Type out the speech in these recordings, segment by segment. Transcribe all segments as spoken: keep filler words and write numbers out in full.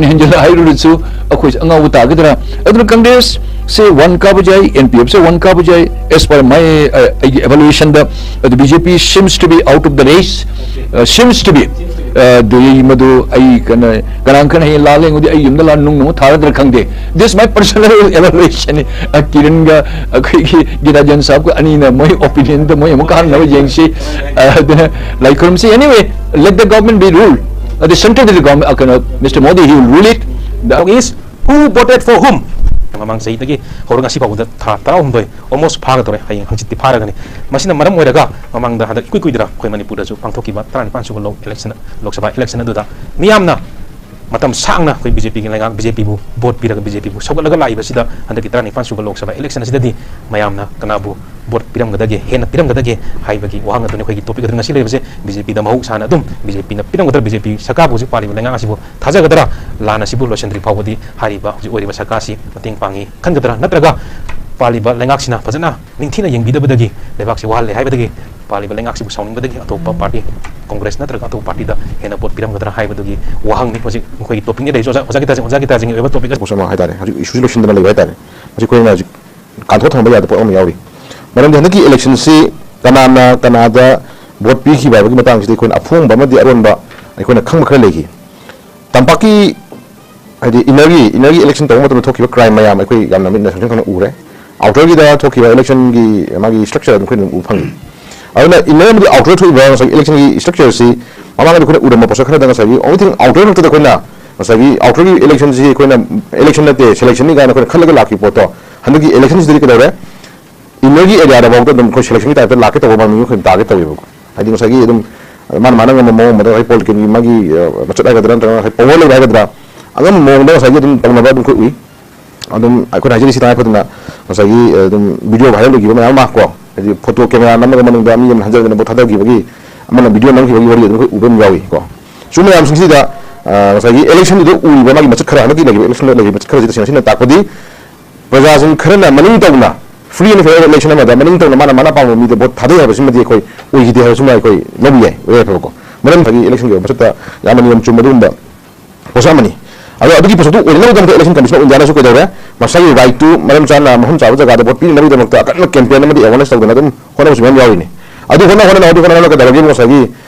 ꯍꯦꯟꯖꯤꯜꯂ ꯍꯥꯏꯔꯨꯔꯁꯨ ꯑꯩꯈꯣꯏꯁꯦ ꯑꯉꯥꯎꯕ ꯇꯥꯒꯗ꯭ꯔꯥ? ꯑꯗꯨꯅ ꯀꯪꯒ꯭ꯔꯦꯁꯁꯦ ꯋꯥꯟ ꯀꯥꯕ ꯌꯥꯏ, ꯑꯦꯟ ꯄꯤ ꯑꯦꯐꯁꯦ ꯋꯥꯟ ꯀꯥꯕ ꯌꯥꯏ, as per my, ꯑ, ꯑꯩꯒꯤ evaluationꯗ꯫ ꯑꯗꯨ B J P seems to be out of the race, uh, seems to be. ꯑ, ꯑꯗꯨ ꯑꯩ ꯃꯗꯨ ꯑꯩ ꯀꯩꯅꯣ, ꯀꯅꯥ ꯀꯅꯥ ꯍꯌꯦꯡ ꯂꯥꯜꯂꯦ ꯑꯩꯉꯣꯟꯗ ꯑꯩ ꯌꯨꯝꯗ ꯂꯥꯟ ꯅꯨꯡ ꯑꯃꯨꯛ ꯊꯥꯔꯗ꯭ꯔꯥ ꯈꯪꯗꯦ꯫ This my personal evaluation꯫ ꯑ, ꯀꯤꯔꯟꯒ ꯑꯩꯈꯣꯏꯒꯤ ꯒꯤꯔꯥꯖꯟ ꯁꯥꯍꯕꯀ ꯑꯅꯤꯅ ꯃꯣꯏ opinionꯗ ꯃꯣꯏ ꯑꯃꯨꯛ ꯀꯥꯍꯟꯅꯕ ꯌꯦꯡꯁꯤ꯫ ꯑ, ꯑꯗꯨꯅ ꯂꯥꯏꯈꯨꯔꯝꯁꯤ꯫ Anyway, let the government be ruled꯫ ꯑꯗꯨ centreꯗꯗꯤ government, ꯑ, ꯀꯩꯅꯣ, Mister Modi, he will rule it꯫ The is who voted for whom? ꯃꯃꯥꯡ ꯆꯍꯤꯗꯒꯤ ꯍꯧꯔꯒ ꯉꯁꯤ ꯐꯥꯎꯕꯗ ꯊꯥ ꯇꯔꯥꯍꯨꯝꯗꯣꯏ almost ꯐꯥꯒꯗꯧꯔꯦ, ꯍꯌꯦꯡ ꯍꯪꯆꯤꯠꯇꯤ ꯐꯥꯔꯒꯅꯤ꯫ ꯃꯁꯤꯅ ꯃꯔꯝ ꯑꯣꯏꯔꯒ ꯃꯃꯥꯡꯗ ꯍꯟꯗꯛ ꯏꯀꯨꯏ ꯀꯨꯏꯗ꯭ꯔꯥ ꯑꯩꯈꯣꯏ ꯃꯅꯤꯄꯨꯔꯗꯁꯨ ꯄꯥꯡꯊꯣꯛꯈꯤꯕ ꯇꯔꯥꯅꯤꯄꯥꯟ ꯁꯨꯕ ꯂꯣꯛ election, ꯂꯣꯛ ꯁꯚꯥ election ꯑꯗꯨꯗ ꯃꯤꯌꯥꯝꯅ ꯃꯇꯝ ꯁꯥꯡꯅ ꯑꯩꯈꯣꯏ B J Pꯒꯤ ꯂꯩꯉꯥꯛ, B J Pꯕꯨ vote ꯄꯤꯔꯒ B J Pꯕꯨ ꯁꯧꯒꯠꯂꯒ ꯂꯥꯛꯏꯕꯁꯤꯗ ꯍꯟꯗꯛꯀꯤ ꯇꯔꯥꯅꯤꯄꯥꯟ ꯁꯨꯕ ꯂꯣꯛ ꯁꯚꯥ election ꯑꯁꯤꯗꯗꯤ ꯃꯌꯥꯝꯅ ꯀꯅꯥꯕꯨ vote ꯄꯤꯔꯝꯒꯗꯒꯦ, ꯍꯦꯟꯅ ꯄꯤꯔꯝꯒꯗꯒꯦ ꯍꯥꯏꯕꯒꯤ ꯋꯥꯍꯪ ꯑꯗꯨꯅꯤ ꯑꯩꯈꯣꯏꯒꯤ topic ꯑꯗꯨ ꯉꯁꯤ ꯂꯩꯔꯤꯕꯁꯦ꯫ B J Pꯗ ꯃꯍꯧꯁꯥꯅ ꯑꯗꯨꯝ B J Pꯅ ꯄꯤꯔꯝꯒꯗ꯭ꯔꯥ, B J P ꯁꯔꯀꯥꯔꯕꯨ ꯍꯧꯖꯤꯛ ꯄꯥꯜꯂꯤꯕ ꯂꯩꯉꯥꯛ ꯑꯁꯤꯕꯨ ꯊꯥꯖꯒꯗ꯭ꯔꯥ, ꯂꯥꯟ ꯑꯁꯤꯕꯨ ꯂꯣꯏꯁꯤꯟꯗ꯭ꯔꯤ ꯐꯥꯎꯕꯗꯤ ꯍꯥꯏꯔꯤꯕ ꯍꯧꯖꯤꯛ ꯑꯣꯏꯔꯤꯕ ꯁꯔꯀꯥꯔꯁꯤ ꯃꯇꯦꯡ ꯄꯥꯡꯉꯤ ꯈꯟꯒꯗ꯭ꯔꯥ, ꯅꯠꯇ꯭ꯔꯒ ꯄꯥꯜꯂꯤꯕ ꯂꯩꯉꯥꯛꯁꯤꯅ ꯐꯖꯅ ꯅꯤꯡꯊꯤꯅ ꯌꯦꯡꯕꯤꯗꯕꯗꯒꯤ ꯂꯩꯕꯥꯛꯁꯤ ꯋꯥꯍꯜꯂꯦ ꯍꯥꯏꯕꯗꯒꯤ ꯄꯥꯜꯂꯤꯕ ꯂꯩꯉꯥꯛꯁꯤꯕꯨ ꯁꯥꯎꯅꯤꯡꯕꯗꯒꯤ ꯑꯇꯣꯞꯄ party, ꯀꯪꯒ꯭ꯔꯦꯁ ꯅꯠꯇ꯭ꯔꯒ ꯑꯇꯣꯞꯄ partyꯗ ꯍꯦꯟꯅ vote ꯄꯤꯔꯝꯒꯗ꯭ꯔꯥ ꯍꯥꯏꯕꯗꯨꯒꯤ ꯋꯥꯍꯪꯅꯤ ꯍꯧꯖꯤꯛ ꯃꯈꯣꯏꯒꯤ topicꯅꯤ ꯂꯩꯔꯤꯁꯦ꯫ ꯑꯣꯖꯥ, ꯑꯣꯖꯥ ꯒꯤꯇꯥꯖꯤꯡ, ꯑꯣꯖꯥ ꯒꯤꯇꯥꯖꯤꯡꯒꯤ ꯑꯣꯏꯕ topic ꯑꯁꯤ ꯄꯣꯠꯁꯛ ꯑꯃ ꯍꯥꯏꯇꯥꯔꯦ, ꯍꯧꯖꯤꯛ issueꯁꯤ ꯂꯣꯏꯁꯤꯟꯗꯅ ꯂꯩꯕ ꯍꯥꯏꯇꯥꯔꯦ꯫ ꯃꯁꯤ ꯑꯩꯈꯣꯏꯅ ꯍꯧꯖꯤꯛ ꯀꯥꯟꯊꯣꯛ ꯊꯝꯕ ꯌꯥꯗꯕ ꯄꯣꯠ ꯑꯃ ꯌꯥꯎꯔꯤ꯫ ꯃꯔꯝꯗꯤ ꯍꯟꯗꯛꯀꯤ electionꯁꯤ ꯀꯅꯥꯅ ꯀꯅꯥꯗ vote ꯄꯤꯈꯤꯕ ꯍꯥꯏꯕꯒꯤ ꯃꯇꯥꯡꯁꯤꯗ ꯑꯩꯈꯣꯏꯅ ꯑꯐꯣꯡꯕ ꯑꯃꯗꯤ ꯑꯔꯣꯟꯕ ꯑꯩꯈꯣꯏꯅ ꯈꯪꯕ ꯈꯔ ꯂꯩꯈꯤ꯫ ꯇꯝꯄꯥꯛꯀꯤ, ꯍꯥꯏꯗꯤ innerꯒꯤ, innerꯒꯤ election ꯇꯧꯕ ꯃꯇꯝꯗ ꯊꯣꯛꯈꯤꯕ crime ꯃꯌꯥꯝ ꯑꯩꯈꯣꯏ ꯌꯥꯝꯅ ꯃꯤꯠꯅ ꯁꯪꯁꯪ ꯈꯪꯅ ꯎꯔꯦ꯫ Outerꯒꯤꯗ ꯊꯣꯛꯈꯤꯕ electionꯒꯤ ꯃꯥꯒꯤ structure ꯑꯗꯨꯝ ꯑꯩꯈꯣꯏꯅ ꯑꯗꯨꯝ ꯎꯕ ꯐꯪꯉꯤ꯫ ꯑꯗꯨꯅ inner ꯑꯃꯗꯤ outer ꯊꯣꯛꯏꯕ ꯉꯁꯥꯏꯒꯤ electionꯒꯤ structureꯁꯤ ꯃꯃꯥꯡꯗ ꯑꯩꯈꯣꯏꯅ ꯎꯔꯝꯕ ꯄꯣꯠꯁꯛ ꯈꯔꯗ ꯉꯁꯥꯏꯒꯤ only thing outer ꯈꯛꯇꯗ ꯑꯩꯈꯣꯏꯅ ꯉꯁꯥꯏꯒꯤ outerꯒꯤ electionꯁꯤ ꯑꯩꯈꯣꯏꯅ election ꯅꯠꯇꯦ, selectionꯅꯤ ꯀꯥꯏꯅ ꯑꯩꯈꯣꯏꯅ ꯈꯜꯂꯒ ꯂꯥꯛꯈꯤꯕ ꯄꯣꯠꯇꯣ ꯍꯟꯗꯛꯀꯤ electionꯁꯤꯗꯗꯤ ꯀꯩꯗꯧꯔꯦ? Innerꯒꯤ areaꯗ ꯐꯥꯎꯗ ꯑꯗꯨꯝ ꯑꯩꯈꯣꯏ selectionꯒꯤ typeꯇ ꯂꯥꯛꯀꯦ ꯇꯧꯕ ꯃꯃꯤ ꯑꯩꯈꯣꯏ ꯇꯥꯒꯦ ꯇꯧꯋꯦꯕꯀꯣ꯫ ꯍꯥꯏꯗꯤ ꯉꯁꯥꯏꯒꯤ ꯑꯗꯨꯝ ꯃꯥꯅ, ꯃꯥꯅ ꯉꯝꯕ ꯃꯑꯣꯡ ꯑꯃꯗ ꯉꯁꯥꯏ politicianꯒꯤ ꯃꯥꯒꯤ, ꯑ, ꯃꯆꯠ ꯍꯥꯏꯒꯗ꯭ꯔꯥ ꯅꯠꯇ꯭ꯔꯒ ꯉꯁꯥꯏ power ꯂꯩꯕ ꯍꯥꯏꯒꯗ꯭ꯔꯥ, ꯑꯉꯝꯕ ꯃꯑꯣꯡꯗ ꯉꯁꯥꯏꯒꯤ ꯑꯗꯨꯝ ꯇꯧꯅꯕ ꯑꯗꯨꯝ ꯑꯩꯈꯣꯏ ꯎꯏ꯫ ꯑꯗꯨꯝ ꯑꯩꯈꯣꯏꯅ ꯍꯥꯏꯖꯔꯤꯁꯤ ꯇꯉꯥꯏ ꯐꯗꯅ ꯉꯁꯥꯏꯒꯤ, ꯑ, ꯑꯗꯨꯝ video viral ꯑꯣꯏꯈꯤꯕ ꯃꯌꯥꯝ ꯑꯃ ꯀꯣ, ꯍꯥꯏꯗꯤ photo camera ꯅꯝꯃꯒ ꯃꯅꯨꯡꯗ ꯃꯤ ꯑꯃꯅ ꯍꯟꯖꯤꯟ ꯍꯟꯖꯤꯟꯅ ꯄꯣꯠ ꯊꯥꯗꯈꯤꯕꯒꯤ ꯑꯃꯅ video ꯅꯝꯈꯤꯕꯒꯤ ꯋꯥꯔꯤ ꯑꯗꯨꯝ ꯑꯩꯈꯣꯏ ꯎꯕ ꯑꯗꯨꯝ ꯌꯥꯎꯏ ꯀꯣ꯫ ꯁꯤ ꯃꯌꯥꯝꯁꯤꯡꯁꯤꯗ, ꯑ, ꯉꯁꯥꯏꯒꯤ electionꯗꯨꯗ ꯎꯔꯤꯕ ꯃꯥꯒꯤ ꯃꯆꯠ ꯈꯔ, ꯍꯟꯗꯛꯀꯤ ꯂꯩꯔꯤꯕ electionꯗ ꯂꯩꯔꯤꯕ ꯃꯆꯠ ꯈꯔꯁꯤꯗ ꯁꯤꯅ ꯇꯥꯛꯄꯗꯤ ꯄ꯭ꯔꯖꯥꯁꯤꯡ ꯈꯔꯅ ꯃꯅꯤꯡ ꯇꯧꯅ free and fair election ꯑꯃꯗ ꯃꯅꯤꯡ ꯇꯧꯅ ꯃꯥꯅ, ꯃꯥꯅ ꯄꯥꯝꯕ ꯃꯤꯗ vote ꯊꯥꯗꯩ ꯍꯥꯏꯕꯁꯤꯃꯗꯤ ꯑꯩꯈꯣꯏ ꯑꯣꯏꯈꯤꯗꯦ ꯍꯥꯏꯕꯁꯤꯃ ꯑꯩꯈꯣꯏ ꯂꯧꯕ ꯌꯥꯏ, ꯑꯣꯏ ꯌꯥꯏ ꯐꯕꯀꯣ꯫ ꯃꯔꯝ ꯉꯁꯥꯏꯒꯤ electionꯒꯤ ꯑꯣꯏꯕ ꯃꯆꯠꯇ ꯌꯥꯝꯅ ꯅꯤꯌꯣꯝ ꯆꯨꯝꯕ ꯑꯗꯨꯒꯨꯝꯕ ꯄꯣꯠꯁꯛ ꯑꯃꯅꯤ꯫ ꯑꯗꯣ ꯑꯗꯨꯒꯤ ꯄꯣꯠꯁꯛꯇꯨ ꯑꯣꯏꯅꯅꯕꯒꯤꯗꯃꯛꯇ Election Commission of Indiaꯅꯁꯨ ꯀꯩꯗꯧꯔꯦ, ꯃꯁꯥꯒꯤ right ꯇꯨ ꯃꯔꯝ ꯆꯥꯅ ꯃꯐꯝ ꯆꯥꯕ ꯖꯒꯥꯗ vote ꯄꯤꯅꯕꯒꯤꯗꯃꯛꯇ ꯑꯀꯟꯕ campaign ꯑꯃꯗꯤ awareness ꯇꯧꯗꯅ ꯑꯗꯨꯝ ꯍꯣꯠꯅꯕꯁꯨ ꯃꯌꯥꯝ ꯌꯥꯎꯔꯤꯅꯤ꯫ ꯑꯗꯨ ꯍꯣꯠꯅ ꯍꯣꯠꯅꯅ ꯍꯧꯖꯤꯛ ꯍꯣꯠꯅ ꯍꯣꯠꯅ ꯀꯩꯗꯧꯔꯒꯦ, ꯉꯁꯥꯏꯒꯤ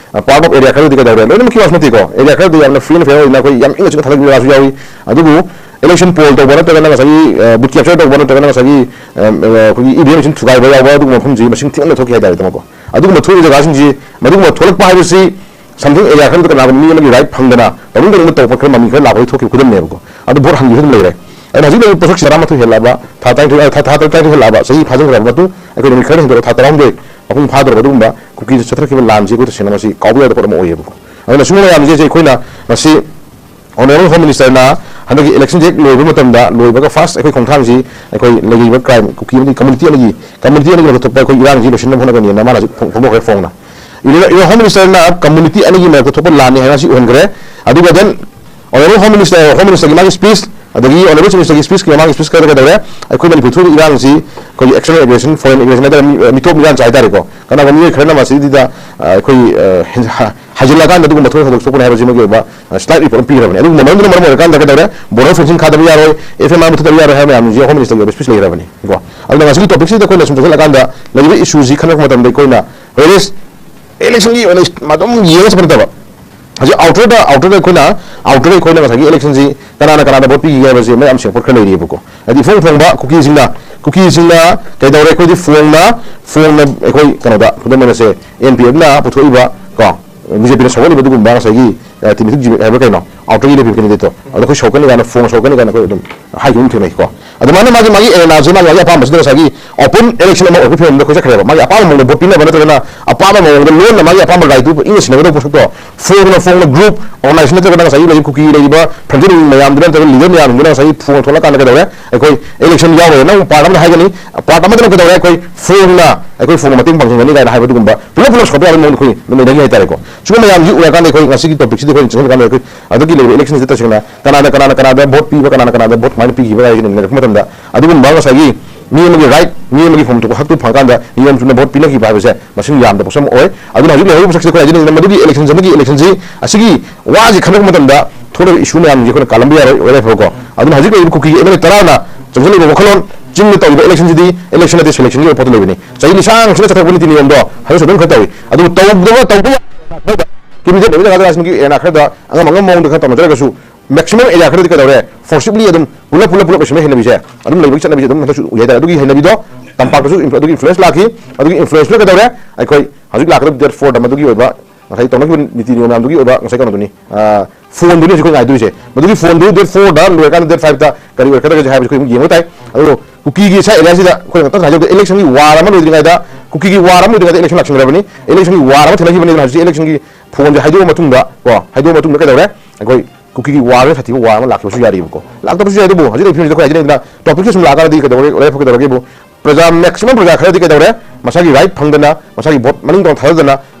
part of area ꯈꯔꯗꯤ ꯀꯩꯗꯧꯔꯦ, ꯂꯣꯏꯅꯃꯛꯀꯤ ꯋꯥꯁꯨ ꯅꯠꯇꯦꯀꯣ, area ꯈꯔꯗꯤ ꯌꯥꯝꯅ free and fair ꯑꯣꯏꯅ ꯑꯩꯈꯣꯏ ꯌꯥꯝ ꯏꯪꯅ ꯆꯤꯛꯅ ꯊꯥꯗꯈꯤꯕ ꯖꯒꯥꯁꯨ ꯌꯥꯎꯏ꯫ ꯑꯗꯨꯕꯨ election poll ꯇꯧꯕ ꯅꯠꯇ꯭ꯔꯒꯅ ꯉꯁꯥꯏꯒꯤ booth capture ꯇꯧꯕ ꯅꯠꯇ꯭ꯔꯒꯅ ꯉꯁꯥꯏꯒꯤ ꯑꯩꯈꯣꯏꯒꯤ E V M machine ꯊꯨꯒꯥꯏꯕ ꯌꯥꯎꯕ ꯑꯗꯨꯒꯨꯝꯕ ꯃꯐꯝꯁꯤ ꯃꯁꯤꯡ ꯊꯤꯅ ꯊꯣꯛꯈꯤ ꯍꯥꯏꯇꯥꯔꯦ ꯇꯥꯃꯣꯀꯣ꯫ ꯑꯗꯨꯒꯨꯝꯕ ꯊꯣꯛꯏꯕ ꯖꯒꯥꯁꯤꯡꯁꯤ, ꯃꯗꯨꯒꯨꯝꯕ ꯊꯣꯛꯂꯛꯄ ꯍꯥꯏꯕꯁꯤ something area ꯈꯔꯗ ꯀꯅꯥꯒꯨꯝꯕ ꯃꯤ ꯑꯃꯒꯤ right ꯐꯪꯗꯅ ꯇꯧꯅꯤꯡ ꯇꯧꯅꯤꯡꯕ ꯇꯧꯔꯛꯄ ꯈꯔ ꯃꯃꯤ ꯈꯔ ꯂꯥꯛꯄꯒꯤ ꯊꯣꯛꯈꯤꯕ ꯈꯨꯗꯝꯅꯦꯕꯀꯣ꯫ ꯑꯗꯨ vote ꯍꯟꯈꯤꯕ ꯑꯗꯨꯝ ꯂꯩꯔꯦ꯫ ꯑꯗꯨꯅ ꯍꯧꯖꯤꯛ ꯂꯩꯔꯤꯕ ꯄꯣꯠꯁꯛꯁꯤ ꯇꯔꯥꯃꯥꯊꯣꯏ ꯍꯦꯜꯂꯛꯑꯕ, ꯊꯥ ꯇꯔꯥꯅꯤꯊꯣꯏ, ꯊꯥ, ꯊꯥ ꯇꯔꯥꯅꯤꯊꯣꯏ ꯍꯦꯜꯂꯛꯑꯕ, ꯆꯍꯤ ꯐꯥꯖꯤꯟꯈ꯭ꯔꯕ ꯃꯇꯨꯡ ꯑꯩꯈꯣꯏ ꯅꯨꯃꯤꯠ ꯈꯔ ꯍꯦꯟꯗꯣꯛꯑꯒ ꯊꯥ ꯇꯔꯥꯍꯨꯝꯗꯣꯏ ꯃꯄꯨꯡ ꯐꯥꯗꯧꯔꯕ ꯑꯗꯨꯒꯨꯝꯕ ꯀꯨꯀꯤꯗ ꯆꯠꯊꯔꯛꯈꯤꯕ ꯂꯥꯟꯁꯤ ꯑꯩꯈꯣꯏ ꯇꯁꯦꯡꯅ ꯃꯁꯤ ꯀꯥꯎꯕ ꯌꯥꯗꯕ ꯄꯣꯠ ꯑꯃ ꯑꯣꯏꯌꯦꯕꯀꯣ꯫ ꯑꯗꯨꯅ ꯁꯤꯒꯨꯝꯕ ꯃꯌꯥꯝꯁꯦ ꯑꯩꯈꯣꯏꯅ ꯉꯁꯤ Honourable Home Ministerꯅ ꯍꯟꯗꯛꯀꯤ election ꯍꯦꯛ ꯂꯣꯏꯕ ꯃꯇꯝꯗ, ꯂꯣꯏꯕꯒ first ꯑꯩꯈꯣꯏ ꯈꯣꯡꯊꯥꯡꯁꯤ ꯑꯩꯈꯣꯏ ꯂꯩꯔꯤꯕ crime, ꯀꯨꯀꯤ ꯑꯃꯗꯤ community ꯑꯃꯒꯤ, community ꯑꯃꯒꯤ ꯃꯔꯛꯇ ꯊꯣꯛꯄ ꯑꯩꯈꯣꯏ ꯏꯔꯥꯡꯁꯤ ꯂꯣꯏꯁꯤꯟꯅꯕ ꯍꯣꯠꯅꯒꯅꯤꯅ ꯃꯥꯅ ꯍꯧꯖꯤꯛ ꯐꯣꯡ-, ꯐꯣꯡꯗꯣꯛꯈ꯭ꯔꯦ ꯐꯣꯡꯅ꯫ ꯏꯔ-, ꯏꯔ-, Home Ministerꯅ community ꯑꯅꯤꯒꯤ ꯃꯔꯛꯇ ꯊꯣꯛꯄ ꯂꯥꯟꯅꯤ ꯍꯥꯏꯅ ꯁꯤ ꯎꯍꯟꯈ꯭ꯔꯦ꯫ ꯑꯗꯨꯒ then Honourable Home Minister, Home Ministerꯒꯤ ꯃꯥꯒꯤ speech, ꯑꯗꯒꯤ Honourable Chief Ministerꯒꯤ speechꯀꯤ ꯃꯃꯥꯡꯒꯤ speech ꯈꯔꯗ ꯀꯩꯗꯧꯔꯦ? ꯑꯩꯈꯣꯏ ꯃꯅꯤꯄꯨꯔ ꯊꯣꯛꯏꯕ ꯏꯔꯥꯡꯁꯤ ꯑꯩꯈꯣꯏꯒꯤ external aggression, foreign aggression ꯍꯥꯏꯇꯥꯔꯦ, ꯃꯤ-, ꯃꯤꯇꯣꯞ ꯃꯤꯔꯥꯟ ꯆꯥꯏ ꯍꯥꯏꯇꯥꯔꯦꯀꯣ꯫ ꯀꯅꯥꯒꯨꯝꯕ ꯃꯤꯑꯣꯏ ꯈꯔꯅ ꯃꯁꯤꯗꯩꯗ, ꯑ, ꯑꯩꯈꯣꯏ, ꯑ, ꯍꯦꯟ-, ꯍꯥ-, ꯍꯥꯏꯖꯤꯜꯂꯀꯥꯟꯗ ꯑꯗꯨꯒꯨꯝꯕ ꯊꯣꯛ ꯊꯧꯗꯣꯛ ꯊꯣꯛꯄꯅꯤ ꯍꯥꯏꯕꯁꯤꯃꯒꯤ ꯑꯣꯏꯕ, ꯑ, slight report ꯑꯃ ꯄꯤꯈ꯭ꯔꯕꯅꯤ꯫ ꯑꯗꯨꯒꯨꯝꯕ ꯃꯔꯝꯗꯨꯅ ꯃꯔꯝ ꯑꯣꯏꯔꯀꯥꯟꯗ ꯀꯩꯗꯧꯔꯦ? Border fencing ꯈꯥꯗꯕ ꯌꯥꯔꯣꯏ, F M R ꯃꯨꯊꯠꯇꯕ ꯌꯥꯔꯣꯏ ꯍꯥꯏꯕ ꯃꯌꯥꯝꯁꯤ Home Ministerꯒꯤ ꯑꯣꯏꯕ speech ꯂꯩꯈ꯭ꯔꯕꯅꯤ ꯀꯣ꯫ ꯑꯗꯨꯅ ꯉꯁꯤꯒꯤ topicꯁꯤꯗ ꯑꯩꯈꯣꯏꯅ ꯁꯨꯝ ꯆꯪꯁꯤꯜꯂꯀꯥꯟꯗ ꯂꯩꯔꯤꯕ issueꯁꯤ ꯈꯟꯅꯔꯛꯄ ꯃꯇꯝꯗ ꯑꯩꯈꯣꯏꯅ various electionꯒꯤ ꯑꯣꯏꯅ ꯑꯗꯨꯝ ꯌꯦꯡꯉ ꯆꯠꯄ ꯅꯠꯇꯕ, ꯍꯧꯖꯤꯛ outerꯗ, outerꯗ ꯑꯩꯈꯣꯏꯅ, outerꯗ ꯑꯩꯈꯣꯏꯅ ꯉꯁꯥꯏꯒꯤ electionꯁꯤ ꯀꯅꯥꯅ ꯀꯅꯥꯗ vote ꯄꯤꯈꯤꯒꯦ ꯍꯥꯏꯕꯁꯤ ꯃꯌꯥꯝ ꯁꯦꯡꯗꯣꯛꯄ ꯈꯔ ꯂꯩꯔꯤꯑꯕꯀꯣ꯫ ꯍꯥꯏꯗꯤ ꯏꯐꯣꯡ ꯐꯣꯡꯕ ꯀꯨꯀꯤꯁꯤꯡꯅ, ꯀꯨꯀꯤꯁꯤꯡꯅ ꯀꯩꯗꯧꯔꯦ? ꯑꯩꯈꯣꯏꯗꯤ ꯐꯣꯡꯅ, ꯐꯣꯡꯅ ꯑꯩꯈꯣꯏ ꯀꯩꯅꯣꯗ, ꯈꯨꯗꯝ ꯑꯣꯏꯅꯁꯦ, N P Fꯅ ꯄꯨꯊꯣꯛꯏꯕ ꯀꯣ, B J Pꯅ ꯁꯧꯒꯠꯂꯤꯕ ꯑꯗꯨꯒꯨꯝꯕ ꯉꯁꯥꯏꯒꯤ, ꯑ, ꯇꯤꯃꯤꯊꯨꯛ ꯖꯤꯃꯤꯠ ꯍꯥꯏꯕ ꯀꯩꯅꯣ, outerꯒꯤ ꯂꯩꯕ candidateꯇꯣ, ꯑꯗꯣ ꯑꯩꯈꯣꯏ ꯁꯧꯒꯠꯀꯅꯤ ꯀꯥꯏꯅ, ꯐꯣꯡꯅ ꯁꯧꯒꯠꯀꯅꯤ ꯀꯥꯏꯅ ꯑꯩꯈꯣꯏ ꯑꯗꯨꯝ ꯍꯥꯏꯈꯤꯕ ꯑꯗꯨꯝ ꯊꯦꯡꯅꯩꯀꯣ꯫ ꯑꯗꯨꯃꯥꯏꯅ ꯃꯥꯒꯤ, ꯃꯥꯒꯤ arenaꯁꯦ, ꯃꯥꯒꯤ, ꯃꯥꯒꯤ ꯑꯄꯥꯝꯕꯁꯤꯗ ꯉꯁꯥꯏꯒꯤ open election ꯑꯃ ꯑꯣꯏꯔꯛꯄꯒꯤ ꯐꯤꯕꯝꯗ ꯑꯩꯈꯣꯏ ꯆꯠꯈ꯭ꯔꯦꯕ꯫ ꯃꯥꯒꯤ ꯑꯄꯥꯝꯕ ꯃꯑꯣꯡꯗ vote ꯄꯤꯅꯕ ꯅꯠꯇ꯭ꯔꯒꯅ ꯑꯄꯥꯝꯕ ꯃꯑꯣꯡꯗ ꯂꯣꯟꯅ ꯃꯥꯒꯤ ꯑꯄꯥꯝꯕ rightꯇꯨ ꯏꯪꯅ ꯁꯤꯟꯅꯒꯗꯧꯕ ꯄꯣꯠꯁꯛꯇꯣ ꯐꯣꯡꯅ, ꯐꯣꯡꯅ group organization ꯅꯠꯇ꯭ꯔꯒꯅ ꯉꯁꯥꯏꯒꯤ ꯂꯩꯔꯤꯕ ꯀꯨꯀꯤ ꯂꯩꯔꯤꯕ frontline ꯃꯌꯥꯝꯗꯨꯅ ꯅꯠꯇ꯭ꯔꯒ leader ꯃꯌꯥꯝꯗꯨꯅ ꯉꯁꯥꯏꯒꯤ ꯐꯣꯡꯅ ꯊꯣꯛꯂꯀꯥꯟꯗ ꯀꯩꯗꯧꯔꯦ? ꯑꯩꯈꯣꯏ election ꯌꯥꯎꯔꯣꯏ꯫ ꯅꯪ part ꯑꯃꯅ ꯍꯥꯏꯒꯅꯤ, part ꯑꯃꯗꯨꯅ ꯀꯩꯗꯧꯔꯦ? ꯑꯩꯈꯣꯏ ꯐꯣꯡꯅ, ꯑꯩꯈꯣꯏ ꯐꯣꯡꯅ ꯃꯇꯦꯡ ꯄꯥꯡꯁꯤꯟꯒꯅꯤ ꯀꯥꯏꯅ ꯍꯥꯏꯕ ꯑꯗꯨꯒꯨꯝꯕ ꯄꯨꯂꯞ ꯄꯨꯂꯞ ꯁꯧꯒꯠꯄ ꯌꯥꯕꯒꯤ ꯃꯑꯣꯡꯗ ꯑꯩꯈꯣꯏ ꯑꯗꯨꯝ ꯂꯩꯅꯈꯤ ꯍꯥꯏꯇꯥꯔꯦꯀꯣ꯫ ꯁꯤꯒꯨꯝꯕ ꯃꯌꯥꯝꯁꯤ ꯎꯔꯀꯥꯟꯗ ꯑꯩꯈꯣꯏ ꯉꯁꯤꯒꯤ topicꯁꯤꯗ ꯑꯩꯈꯣꯏꯅ ꯆꯪꯁꯤꯜꯂꯀꯥꯟꯗ ꯑꯩꯈꯣꯏ ꯍꯟꯗꯛꯀꯤ ꯂꯩꯔꯤꯕ electionꯁꯤꯗ ꯇꯁꯦꯡꯅ ꯀꯅꯥꯅ, ꯀꯅꯥꯅ ꯀꯅꯥꯗ vote ꯄꯤꯕ, ꯀꯅꯥꯅ ꯀꯅꯥꯗ vote ꯀꯃꯥꯏꯅ ꯄꯤꯈꯤꯕ ꯍꯥꯏꯁꯤ ꯅꯩꯅꯔꯛꯄ ꯃꯇꯝꯗ ꯑꯗꯨꯒꯨꯝꯕ ꯉꯁꯥꯏꯒꯤ ꯃꯤ ꯑꯃꯒꯤ right, ꯃꯤ ꯑꯃꯒꯤ ꯐꯪꯐꯝ ꯊꯣꯛꯄ ꯍꯛꯇꯨ ꯐꯪꯉꯀꯥꯟꯗ ꯅꯤꯌꯣꯝ ꯆꯨꯝꯅ vote ꯄꯤꯅꯈꯤꯕ ꯍꯥꯏꯕꯁꯦ ꯃꯁꯤꯡ ꯌꯥꯝꯗꯕ ꯄꯣꯠꯁꯛ ꯑꯃ ꯑꯣꯏ꯫ ꯑꯗꯨꯅ ꯍꯧꯖꯤꯛ ꯂꯩꯍꯧꯔꯤꯕ ꯄꯣꯠꯁꯛꯁꯦ ꯑꯩꯈꯣꯏ ꯍꯥꯏꯖꯅꯤꯡꯕꯅ ꯃꯗꯨꯒꯤ election, ꯍꯟꯗꯛꯀꯤ electionꯁꯤ ꯑꯁꯤꯒꯤ ꯋꯥꯁꯤ ꯈꯟꯅꯔꯛꯄ ꯃꯇꯝꯗ ꯊꯣꯛꯂꯤꯕ issue ꯃꯌꯥꯝꯁꯦ ꯑꯩꯈꯣꯏꯅ ꯀꯥꯜꯂꯝꯕ ꯌꯥꯔꯣꯏ, ꯑꯣꯏꯔꯦ ꯐꯕꯀꯣ꯫ ꯑꯗꯨꯅ ꯍꯧꯖꯤꯛ ꯂꯩꯔꯤꯕ ꯀꯨꯀꯤꯒꯤ ꯑꯦꯝ ꯑꯦꯜ ꯑꯦ ꯇꯔꯥꯅ ꯆꯪꯁꯤꯜꯂꯤꯕ ꯋꯥꯈꯜꯂꯣꯟ, ꯆꯤꯡꯗ ꯇꯧꯔꯤꯕ election ꯁꯤꯗꯤ election ꯅꯠꯇꯦ, selection ꯒꯤ ꯑꯣꯏꯕ ꯄꯣꯠꯇ ꯂꯩꯕꯅꯤ꯫ ꯆꯍꯤ ꯂꯤꯁꯥꯡ ꯁꯤꯗ ꯆꯠꯊꯔꯛꯄ ꯅꯤꯇꯤ ꯅꯤꯌꯣꯝꯗꯣ ꯍꯧꯖꯤꯛꯁꯨ ꯑꯗꯨꯝ ꯈꯔ ꯇꯧꯏ꯫ ꯑꯗꯨꯕꯨ ꯇꯧꯗꯕ, ꯇꯧꯕ ꯌꯥꯕ ꯈꯔꯗ, candidate ꯑꯣꯏꯕ ꯖꯒꯥ ꯖꯒꯥꯁꯤꯡꯒꯤ area ꯈꯔꯗ ꯑꯉꯝ ꯑꯉꯝꯕ ꯃꯑꯣꯡꯗ ꯈꯔ ꯇꯧꯅꯖꯔꯒꯁꯨ, maximum area ꯈꯔꯗꯤ ꯀꯩꯗꯧꯔꯦ, forcibly ꯑꯗꯨꯝ ꯄꯨꯂꯞ, ꯄꯨꯂꯞ, ꯄꯨꯂꯞ ꯂꯣꯏꯁꯤꯟꯕ ꯍꯩꯅꯕꯤꯁꯦ ꯑꯗꯨꯝ ꯂꯩꯕꯒꯤ ꯆꯠꯅꯕꯤꯁꯦ ꯑꯗꯨꯝ ꯍꯟꯗꯛꯁꯨ ꯎꯏ ꯍꯥꯏꯇꯥꯔꯦ꯫ ꯑꯗꯨꯒꯤ ꯍꯩꯅꯕꯤꯗꯣ ꯇꯝꯄꯥꯛꯇꯁꯨ inf-, ꯑꯗꯨꯒꯤ influence ꯂꯥꯛꯈꯤ꯫ ꯑꯗꯨꯒꯤ influence ꯗꯨꯅ ꯀꯩꯗꯧꯔꯦ, ꯑꯩꯈꯣꯏ ꯍꯧꯖꯤꯛ ꯂꯥꯛꯀꯗꯕ date four ꯗ ꯃꯗꯨꯒꯤ ꯑꯣꯏꯕ ꯉꯁꯥꯏ ꯇꯧꯅꯈꯤꯕ ꯅꯤꯇꯤ ꯅꯤꯌꯣꯝ ꯃꯌꯥꯝꯗꯨꯒꯤ ꯑꯣꯏꯕ ꯉꯁꯥꯏ ꯀꯩꯅꯣꯗꯨꯅꯤ, ꯑ, phone ꯗꯨꯅꯤ ꯍꯧꯖꯤꯛ ꯑꯩꯈꯣꯏ ꯉꯥꯏꯗꯣꯏꯁꯦ꯫ ꯃꯗꯨꯒꯤ phone ꯗꯨ date four ꯗ ꯂꯣꯏꯔꯀꯥꯟꯗ date five ꯇ ꯀꯔꯤ ꯑꯣꯏꯔꯛꯀꯗꯒꯦ ꯍꯥꯏꯕꯁꯤ ꯑꯩꯈꯣꯏ ꯑꯃꯨꯛ ꯌꯦꯡꯕ ꯇꯥꯏ꯫ ꯑꯗꯨꯕꯨ ꯀꯨꯀꯤꯒꯤ ꯁꯥꯏ area ꯁꯤꯗ ꯑꯩꯈꯣꯏꯅ ꯉꯥꯛꯇꯪ ꯍꯥꯏꯖꯕꯗ election ꯒꯤ war ꯑꯃ ꯂꯣꯏꯗ꯭ꯔꯤꯉꯩꯗ, ꯀꯨꯀꯤꯒꯤ war ꯑꯃ ꯂꯣꯏꯗ꯭ꯔꯤꯉꯩꯗ election ꯂꯥꯛꯁꯤꯟꯈ꯭ꯔꯕꯅꯤ꯫ Election ꯒꯤ war ꯑꯃ ꯊꯦꯡꯅꯈꯤꯕꯅꯤ꯫ ꯑꯗꯨꯅ ꯍꯧꯖꯤꯛ election ꯒꯤ phone ꯁꯦ ꯍꯥꯏꯗꯣꯛꯑ ꯃꯇꯨꯡꯗ, ꯀꯣ, ꯍꯥꯏꯗꯣꯛꯑ ꯃꯇꯨꯡꯗ ꯀꯩꯗꯧꯔꯦ? ꯑꯩꯈꯣꯏ ꯀꯨꯀꯤꯒꯤ war ꯁꯦ ꯁꯥꯊꯤꯕ war ꯑꯃ ꯂꯥꯛꯈꯤꯕꯁꯨ ꯌꯥꯔꯤꯕꯀꯣ꯫ ꯂꯥꯛꯇꯕꯁꯨ ꯌꯥꯏ, ꯑꯗꯨꯕꯨ ꯍꯧꯖꯤꯛ ꯂꯩꯔꯤꯕ ꯐꯤꯕꯝꯁꯤꯗ ꯑꯩꯈꯣꯏ ꯍꯥꯏꯖꯅꯤꯡꯕꯗ topic ꯁꯦ ꯁꯨꯝ ꯂꯥꯛꯑꯀꯥꯟꯗꯗꯤ ꯀꯩꯗꯧꯔꯦ, ꯀꯩꯗꯧꯔꯦ ꯐꯒꯗꯧꯔꯒꯦꯕꯨ, ꯄ꯭ꯔꯖꯥ, maximum ꯄ꯭ꯔꯖꯥ ꯈꯔꯗꯤ ꯀꯩꯗꯧꯔꯦ, ꯃꯁꯥꯒꯤ right ꯐꯪꯗꯅ, ꯃꯁꯥꯒꯤ vote ꯃꯅꯤꯡ ꯇꯝꯅ ꯊꯥꯗꯗꯅ,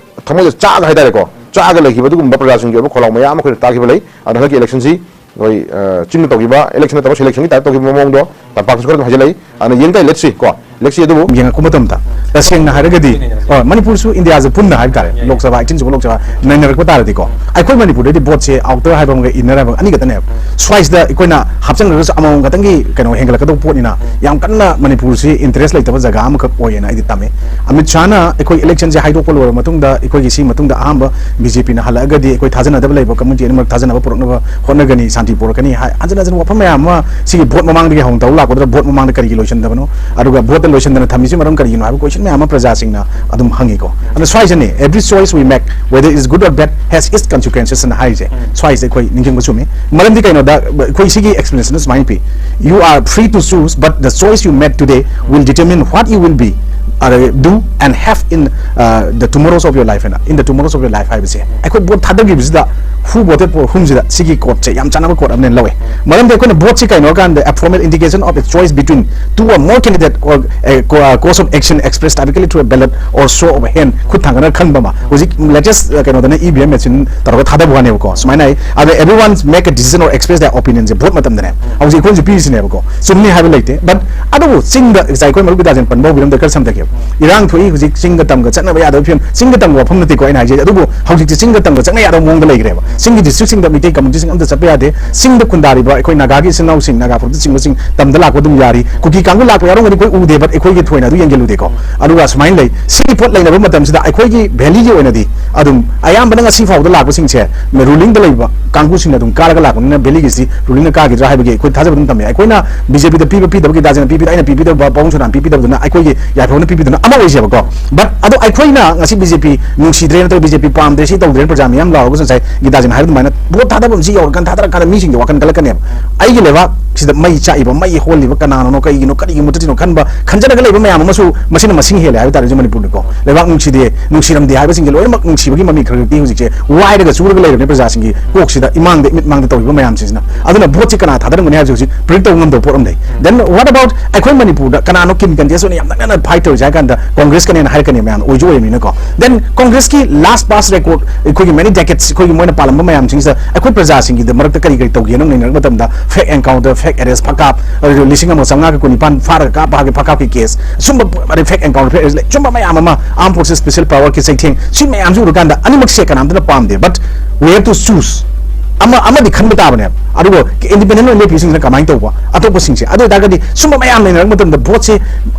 ꯊꯃꯣꯏꯗ ꯆꯥꯛꯑꯒ ꯍꯥꯏꯇꯥꯔꯦꯀꯣ, ꯆꯥꯛꯑꯒ ꯂꯩꯈꯤꯕ ꯑꯗꯨꯒꯨꯝꯕ ꯄ꯭ꯔꯖꯥꯁꯤꯡꯒꯤ ꯑꯣꯏꯕ ꯈꯣꯜꯂꯥꯎ ꯃꯌꯥꯝ ꯑꯃ ꯑꯩꯈꯣꯏꯅ ꯇꯥꯈꯤꯕ ꯂꯩ꯫ ꯑꯗꯨꯅ ꯍꯟꯗꯛꯀꯤ election ꯁꯤ ꯑꯩꯈꯣꯏ, ꯑ, ꯆꯤꯡꯗ ꯇꯧꯈꯤꯕ election ꯅꯠꯇꯕ selection ꯒꯤ type ꯇꯧꯈꯤꯕ ꯃꯑꯣꯡꯗꯣ ꯇꯝꯄꯥꯛꯇꯁꯨ ꯈꯔ ꯑꯗꯨꯝ ꯍꯥꯏꯖꯤꯜꯂꯛꯏ꯫ ꯑꯗꯨꯅ ꯌꯦꯡ ꯇꯥꯏ, let's see ꯀꯣ, let's see ꯑꯗꯨꯕꯨ ꯌꯦꯡꯉꯛꯄ ꯃꯇꯝꯗ, ꯇꯁꯦꯡꯅ ꯍꯥꯏꯔꯒꯗꯤ, ꯑ, ꯃꯅꯤꯄꯨꯔꯁꯨ ꯏꯟꯗꯤꯌꯥꯁꯦ ꯄꯨꯟꯅ ꯍꯥꯏꯕ ꯇꯥꯔꯦ, ꯂꯣꯛ ꯁꯚꯥ eighteen ꯁꯨꯕ ꯂꯣꯛ ꯁꯚꯥ ꯅꯩꯅꯔꯛꯄ ꯇꯥꯔꯗꯤꯀꯣ, ꯑꯩꯈꯣꯏ ꯃꯅꯤꯄꯨꯔꯗꯗꯤ vote ꯁꯦ outer ꯍꯥꯏꯕ ꯑꯃꯒ inner ꯍꯥꯏꯕ ꯑꯃꯒ ꯑꯅꯤ ꯈꯛꯇꯅꯦꯕ꯫ ꯁ꯭ꯋꯥꯏꯁꯤꯗ ꯑꯩꯈꯣꯏꯅ ꯍꯥꯞꯆꯤꯟꯈ꯭ꯔꯒꯁꯨ ꯑꯃꯃꯝ ꯈꯛꯇꯪꯒꯤ ꯀꯩꯅꯣ ꯍꯦꯟꯒꯠꯂꯛꯀꯗꯧꯕ ꯄꯣꯠꯅꯤꯅ, ꯌꯥꯝ ꯀꯟꯅ ꯃꯅꯤꯄꯨꯔꯁꯤ interest ꯂꯩꯇꯕ ꯖꯒꯥ ꯑꯃꯈꯛ ꯑꯣꯏꯌꯦꯅ ꯑꯩꯗꯤ ꯇꯝꯃꯤ꯫ ꯑꯃꯤꯠ ꯁꯥꯍꯅ ꯑꯩꯈꯣꯏ election ꯁꯦ ꯍꯥꯏꯗꯣꯛꯄ ꯂꯣꯏꯔꯕ ꯃꯇꯨꯡꯗ, ꯑꯩꯈꯣꯏꯒꯤ ꯁꯤ ꯃꯇꯨꯡꯗ ꯑꯍꯥꯟꯕ BJP ꯅ ꯍꯜꯂꯛꯑꯒꯗꯤ ꯑꯩꯈꯣꯏ ꯊꯥꯖꯅꯗꯕ ꯂꯩꯕ community ꯑꯅꯤꯃꯛ ꯊꯥꯖꯅꯕ ꯄꯨꯔꯛꯅꯕ ꯍꯣꯠꯅꯒꯅꯤ, ꯁꯥꯟꯇꯤ ꯄꯨꯔꯛꯀꯅꯤ ꯍꯥꯏ꯫ ꯍꯟꯖꯤꯟ ꯍꯟꯖꯤꯟ ꯋꯥꯐꯝ ꯃꯌꯥꯝ ꯑꯃ ꯁꯤꯒꯤ vote ꯃꯃꯥꯡꯗꯒꯤ ꯍꯧꯅ ꯇꯧꯔ ꯂꯥꯛꯄꯗꯨꯗ vote ꯃꯃꯥꯡꯗ ꯀꯔꯤꯒꯤ ꯂꯣꯏꯁꯤꯟꯗꯕꯅꯣ, ꯑꯗꯨꯒ vote ꯇ ꯂꯣꯏꯁꯤꯟꯗꯅ ꯊꯝꯃꯤꯁꯤ ꯃꯔꯝ ꯀꯔꯤꯒꯤꯅꯣ ꯍꯥꯏꯕ question ꯃꯌꯥꯝ ꯑꯃ ꯄ꯭ꯔꯖꯥꯁꯤꯡꯅ ꯑꯗꯨꯝ ꯍꯪꯉꯤꯀꯣ꯫ ꯑꯗꯣ ꯁ꯭ꯋꯥꯏꯁꯤꯅꯦ, "Every choice we make, whether it's good or bad, has its consequences" ꯑꯅ ꯍꯥꯏꯔꯤꯁꯦ꯫ ꯁ꯭ꯋꯥꯏꯁꯦ ꯑꯩꯈꯣꯏ ꯅꯤꯡꯁꯤꯡꯕ ꯆꯨꯝꯃꯤ꯫ ꯃꯔꯝꯗꯤ ꯀꯩꯅꯣꯗ, ꯑꯩꯈꯣꯏ ꯁꯤꯒꯤ explanation ꯁꯨꯃꯥꯏꯅ ꯄꯤ: "You are free to choose, but the choice you made today will determine what you will be, uh, do and have in, uh, the tomorrows of your life" ꯍꯥꯏꯅ, "In the tomorrows of your life" ꯍꯥꯏꯕꯁꯦ ꯑꯩꯈꯣꯏ vote ꯊꯥꯗꯈꯤꯕꯁꯤꯗ, "Who voted for whom" ꯁꯤꯗ ꯁꯤꯒꯤ quote ꯁꯦ ꯌꯥꯝ ꯆꯥꯟꯅꯕ quote ꯑꯃꯅꯦꯅ ꯂꯧꯋꯦ꯫ ꯃꯔꯝꯗꯤ ꯑꯩꯈꯣꯏꯅ vote ꯁꯤ ꯀꯩꯅꯣ ꯍꯥꯏꯔꯀꯥꯟꯗ, "A formal indication of a choice between two or more candidate or a co-, uh, course of action expressed typically through a ballot or show of hand", ꯈꯨꯠ ꯊꯥꯡꯒꯠꯅ ꯈꯟꯕ ꯑꯃ꯫ ꯍꯧꯖꯤꯛ latest, uh, ꯀꯩꯅꯣꯗꯅ EVM machine ꯇꯧꯔꯒ ꯊꯥꯗꯕ ꯋꯥꯅꯦꯕꯀꯣ꯫ ꯁꯨꯃꯥꯏꯅ ꯍꯥꯏ꯫ ꯑꯗ, "Everyone make a decision or express their opinion" say vote ꯃꯇꯝꯗꯅꯦ꯫ ꯍꯧꯖꯤꯛ ꯑꯩꯈꯣꯏꯅꯁꯨ ꯄꯤꯔꯤꯁꯤꯅꯦꯕꯀꯣ꯫ ꯆꯨꯝꯅꯤ ꯍꯥꯏꯕ ꯂꯩꯇꯦ꯫ But ꯑꯗꯨꯕꯨ ꯆꯤꯡꯗ ꯉꯁꯥꯏ ꯑꯩꯈꯣꯏ ꯃꯔꯨꯞ ꯒꯤꯇꯥꯖꯦꯟ ꯄꯟꯕ ꯍꯧꯕꯤꯔꯝꯗ ꯈꯔ ꯁꯝꯊꯒꯦꯕ꯫ ꯏꯔꯥꯡ ꯊꯣꯛꯏ ꯍꯧꯖꯤꯛ, ꯆꯤꯡꯒ ꯇꯝꯒ ꯆꯠꯅꯕ ꯌꯥꯗꯕ ꯐꯤꯕꯝ, ꯆꯤꯡꯒ ꯇꯝꯒ ꯋꯥꯐꯝ ꯅꯠꯇꯦꯀꯣ ꯑꯩꯅ ꯍꯥꯏꯖꯩ, ꯑꯗꯨꯕꯨ ꯍꯧꯖꯤꯛꯇꯤ ꯆꯤꯡꯒ ꯇꯝꯒ ꯆꯠꯅ ꯌꯥꯗꯕ ꯃꯑꯣꯡꯗ ꯂꯩꯈ꯭ꯔꯦꯕ꯫ ꯆꯤꯡꯒꯤ ꯗꯤꯁꯇ꯭ꯔꯤꯛꯁꯤꯡꯗ ꯃꯤꯇꯩ ꯀꯝꯃ꯭ꯌꯨꯅꯤꯇꯤꯁꯤꯡ ꯑꯝꯇ ꯆꯠꯄ ꯌꯥꯗꯦ꯫ ꯆꯤꯡꯗ ꯈꯨꯟꯗꯥꯔꯤꯕ ꯑꯩꯈꯣꯏ ꯅꯥꯒꯥꯒꯤ ꯏꯆꯤꯟ ꯏꯅꯥꯎꯁꯤꯡ, ꯅꯥꯒꯥ ꯐꯨꯔꯨꯞꯇ ꯆꯤꯡꯕꯁꯤꯡ ꯇꯝꯗ ꯂꯥꯛꯄ ꯑꯗꯨꯝ ꯌꯥꯔꯤ꯫ ꯀꯨꯀꯤ ꯀꯥꯡꯕꯨ ꯂꯥꯛꯄ ꯌꯥꯎꯔꯝꯒꯅꯤ, ꯑꯩꯈꯣꯏ ꯎꯗꯦ, but ꯑꯩꯈꯣꯏꯒꯤ ꯊꯣꯏꯅ ꯑꯗꯨ ꯌꯦꯡꯁꯤꯜꯂꯨꯗꯦꯀꯣ꯫ ꯑꯗꯨꯒ ꯁꯨꯃꯥꯏꯅ ꯂꯩ, ꯁꯤꯒꯤ ꯄꯣꯠ ꯂꯩꯅꯕ ꯃꯇꯝꯁꯤꯗ ꯑꯩꯈꯣꯏꯒꯤ ꯚꯦꯂꯤꯒꯤ ꯑꯣꯏꯅꯗꯤ ꯑꯗꯨꯝ ꯑꯌꯥꯝꯕꯅ ꯉꯁꯤ ꯐꯥꯎꯕꯗ ꯂꯥꯛꯄꯁꯤꯡꯁꯦ ꯔꯨꯂꯤꯡꯗ ꯂꯩꯕ ꯀꯥꯡꯕꯨꯁꯤꯡꯅ ꯑꯗꯨꯝ ꯀꯥꯔꯒ ꯂꯥꯛꯄꯅꯤꯅ ꯚꯦꯂꯤꯒꯤꯁꯤ ꯔꯨꯂꯤꯡꯅ ꯀꯥꯈꯤꯗ꯭ꯔꯥ ꯍꯥꯏꯕꯒꯤ ꯑꯩꯈꯣꯏ ꯊꯥꯖꯕ ꯑꯗꯨꯝ ꯊꯝꯃꯦ꯫ ꯑꯩꯈꯣꯏꯅ ꯕꯤ ꯖꯦ ꯄꯤꯗ ꯄꯤꯕ ꯄꯤꯗꯕ, ꯒꯤꯇꯥꯖꯤꯅ ꯄꯤꯕꯤꯗ, ꯑꯩꯅ ꯄꯤꯕꯤꯗꯕ, ꯄꯥꯕꯨꯡ ꯁꯣꯔꯥꯅ ꯄꯤꯕꯤꯗꯕꯗꯨꯅ ꯑꯩꯈꯣꯏꯒꯤ ꯌꯥꯏꯐꯕꯅ ꯄꯤꯕꯤꯗꯨꯅ ꯑꯃ ꯑꯣꯏꯖꯕꯀꯣ꯫ But ꯑꯗꯣ ꯑꯩꯈꯣꯏꯅ ꯉꯁꯤ ꯕꯤ ꯖꯦ ꯄꯤ ꯅꯨꯡꯁꯤꯗ꯭ꯔꯦ ꯅꯠꯇ꯭ꯔꯒ ꯕꯤ ꯖꯦ ꯄꯤ ꯄꯥꯝꯗ꯭ꯔꯦ, ꯁꯤ ꯇꯧꯗ꯭ꯔꯦꯅ ꯄ꯭ꯔꯖꯥ ꯃꯤꯌꯥꯝ ꯂꯥꯎꯔꯒꯁꯨ ꯉꯁꯥꯏ ꯒꯤꯇꯥꯖꯤꯅ ꯍꯥꯏꯕ ꯑꯗꯨꯃꯥꯏꯅ ꯚꯣꯠ ꯊꯥꯗꯕ ꯑꯃꯁꯤ ꯌꯧꯔꯀꯥꯟꯗ, ꯊꯥꯗꯔꯀꯥꯟꯗ ꯃꯤꯁꯤꯡꯒꯤ ꯋꯥꯈꯜ ꯈꯜꯂꯛꯀꯅꯦꯕ꯫ ꯑꯩꯒꯤ ꯂꯩꯕꯥꯛꯁꯤꯗ ꯃꯩ ꯆꯥꯛꯏꯕ, ꯃꯩ ꯍꯣꯜꯂꯤꯕ ꯀꯅꯥꯅꯣ, ꯀꯩꯒꯤꯅꯣ, ꯀꯔꯤꯒꯤ ꯃꯨꯠꯊꯠꯂꯤꯅꯣ ꯈꯟꯕ, ꯈꯟꯖꯔꯒ ꯂꯩꯕ ꯃꯌꯥꯝ ꯑꯃꯁꯨ ꯃꯁꯤꯅ ꯃꯁꯤꯡ ꯍꯦꯜꯂꯦ ꯍꯥꯏꯕ ꯇꯥꯔꯦ ꯍꯧꯖꯤꯛ ꯃꯅꯤꯄꯨꯔꯗꯀꯣ꯫ ꯂꯩꯕꯥꯛ ꯅꯨꯡꯁꯤꯗꯦ, ꯅꯨꯡꯁꯤꯔꯝꯗꯦ ꯍꯥꯏꯕꯁꯤꯡꯁꯦ ꯂꯣꯏꯅꯃꯛ ꯅꯨꯡꯁꯤꯕꯒꯤ ꯃꯃꯤ ꯈꯔ ꯈꯔꯗꯤ ꯍꯧꯖꯤꯛꯁꯦ ꯋꯥꯏꯔꯒ ꯆꯨꯔꯒ ꯂꯩꯔꯕꯅꯤ ꯄ꯭ꯔꯖꯥꯁꯤꯡꯒꯤ ꯀꯣꯛꯁꯤꯗ, ꯏꯃꯥꯡꯗ, ꯏꯃꯤꯠ ꯃꯥꯡꯗ ꯇꯧꯔꯤꯕ ꯃꯌꯥꯝꯁꯤꯡꯁꯤꯅ꯫ ꯑꯗꯨꯅ ꯚꯣꯠꯁꯤ ꯀꯅꯥ ꯊꯥꯗꯔꯝꯒꯅꯤ ꯍꯥꯏꯕꯁꯤ ꯍꯧꯖꯤꯛ predict ꯇꯧꯕ ꯉꯝꯗꯕ ꯄꯣꯠ ꯑꯃ ꯂꯩ꯫ Then what about ꯑꯩꯈꯣꯏ ꯃꯅꯤꯄꯨꯔꯗ ꯀꯅꯥꯅꯣ ꯀꯤꯟ ꯀꯟꯇꯦꯁ ꯑꯣꯏꯅ ꯌꯥꯝ ꯅꯛꯅꯅ fight ꯇꯧꯔꯤꯁꯦ ꯍꯥꯏ ꯀꯥꯟꯗ ꯀꯣꯡꯒ꯭ꯔꯦꯁꯀꯅꯦꯅ ꯍꯥꯏꯔꯛꯀꯅꯤ ꯃꯌꯥꯝꯅ, ꯑꯣꯏꯁꯨ ꯑꯣꯏꯔꯝꯃꯤꯅꯀꯣ꯫ Then ꯀꯣꯡꯒ꯭ꯔꯦꯁꯀꯤ last past record, ꯑꯩꯈꯣꯏꯒꯤ many decades, ꯑꯩꯈꯣꯏꯒꯤ ꯃꯣꯏꯅ ꯄꯥꯜꯂꯝꯕ ꯃꯌꯥꯝꯁꯤꯡꯁꯤꯗ ꯑꯩꯈꯣꯏ ꯄ꯭ꯔꯖꯥꯁꯤꯡꯒꯤꯗ ꯃꯔꯛꯇ ꯀꯔꯤ ꯀꯔꯤ ꯇꯧꯒꯦꯅ ꯅꯩꯅꯔꯛꯄ ꯃꯇꯝꯗ fake encounter, fake arrest, ꯐꯀꯥꯞ, ꯑꯗꯨ ꯂꯤꯁꯤꯡ ꯑꯃ ꯆꯥꯝꯃꯉꯥꯒ ꯀꯨꯟꯅꯤꯄꯥꯟ ꯐꯥꯔꯒ ꯀꯥꯞꯄ ꯍꯥꯏꯕꯒꯤ ꯐꯀꯥꯞꯀꯤ case, ꯁꯨꯝꯕ ꯑꯗꯩ fake encounter, fake arrest ꯂꯩ, ꯁꯨꯝꯕ ꯃꯌꯥꯝ ꯑꯃ, armed forces special power ꯀꯤ ꯆꯩꯊꯦꯡ, ꯁꯤ ꯃꯌꯥꯝꯁꯤ ꯎꯔꯀꯥꯟꯗ ꯑꯅꯤꯃꯛꯁꯦ ꯀꯅꯥꯝꯇꯅ ꯄꯥꯝꯗꯦ꯫ But we have to choose. ꯑꯃ, ꯑꯃꯗꯤ ꯈꯟꯕ ꯇꯥꯕꯅꯦꯕ꯫ ꯑꯗꯨꯒ independent ꯑꯣꯏꯅ ꯂꯦꯞꯄꯤꯁꯤꯡꯁꯤꯅ ꯀꯃꯥꯏꯅ ꯇꯧꯕ? ꯑꯇꯣꯞꯄꯁꯤꯡꯁꯦ꯫ ꯑꯗꯨ ꯑꯣꯏꯇꯥꯔꯒꯗꯤ ꯁꯨꯝꯕ ꯃꯌꯥꯝ ꯂꯩꯅꯔꯛꯄ ꯃꯇꯝꯗ ꯚꯣꯠꯁꯦ,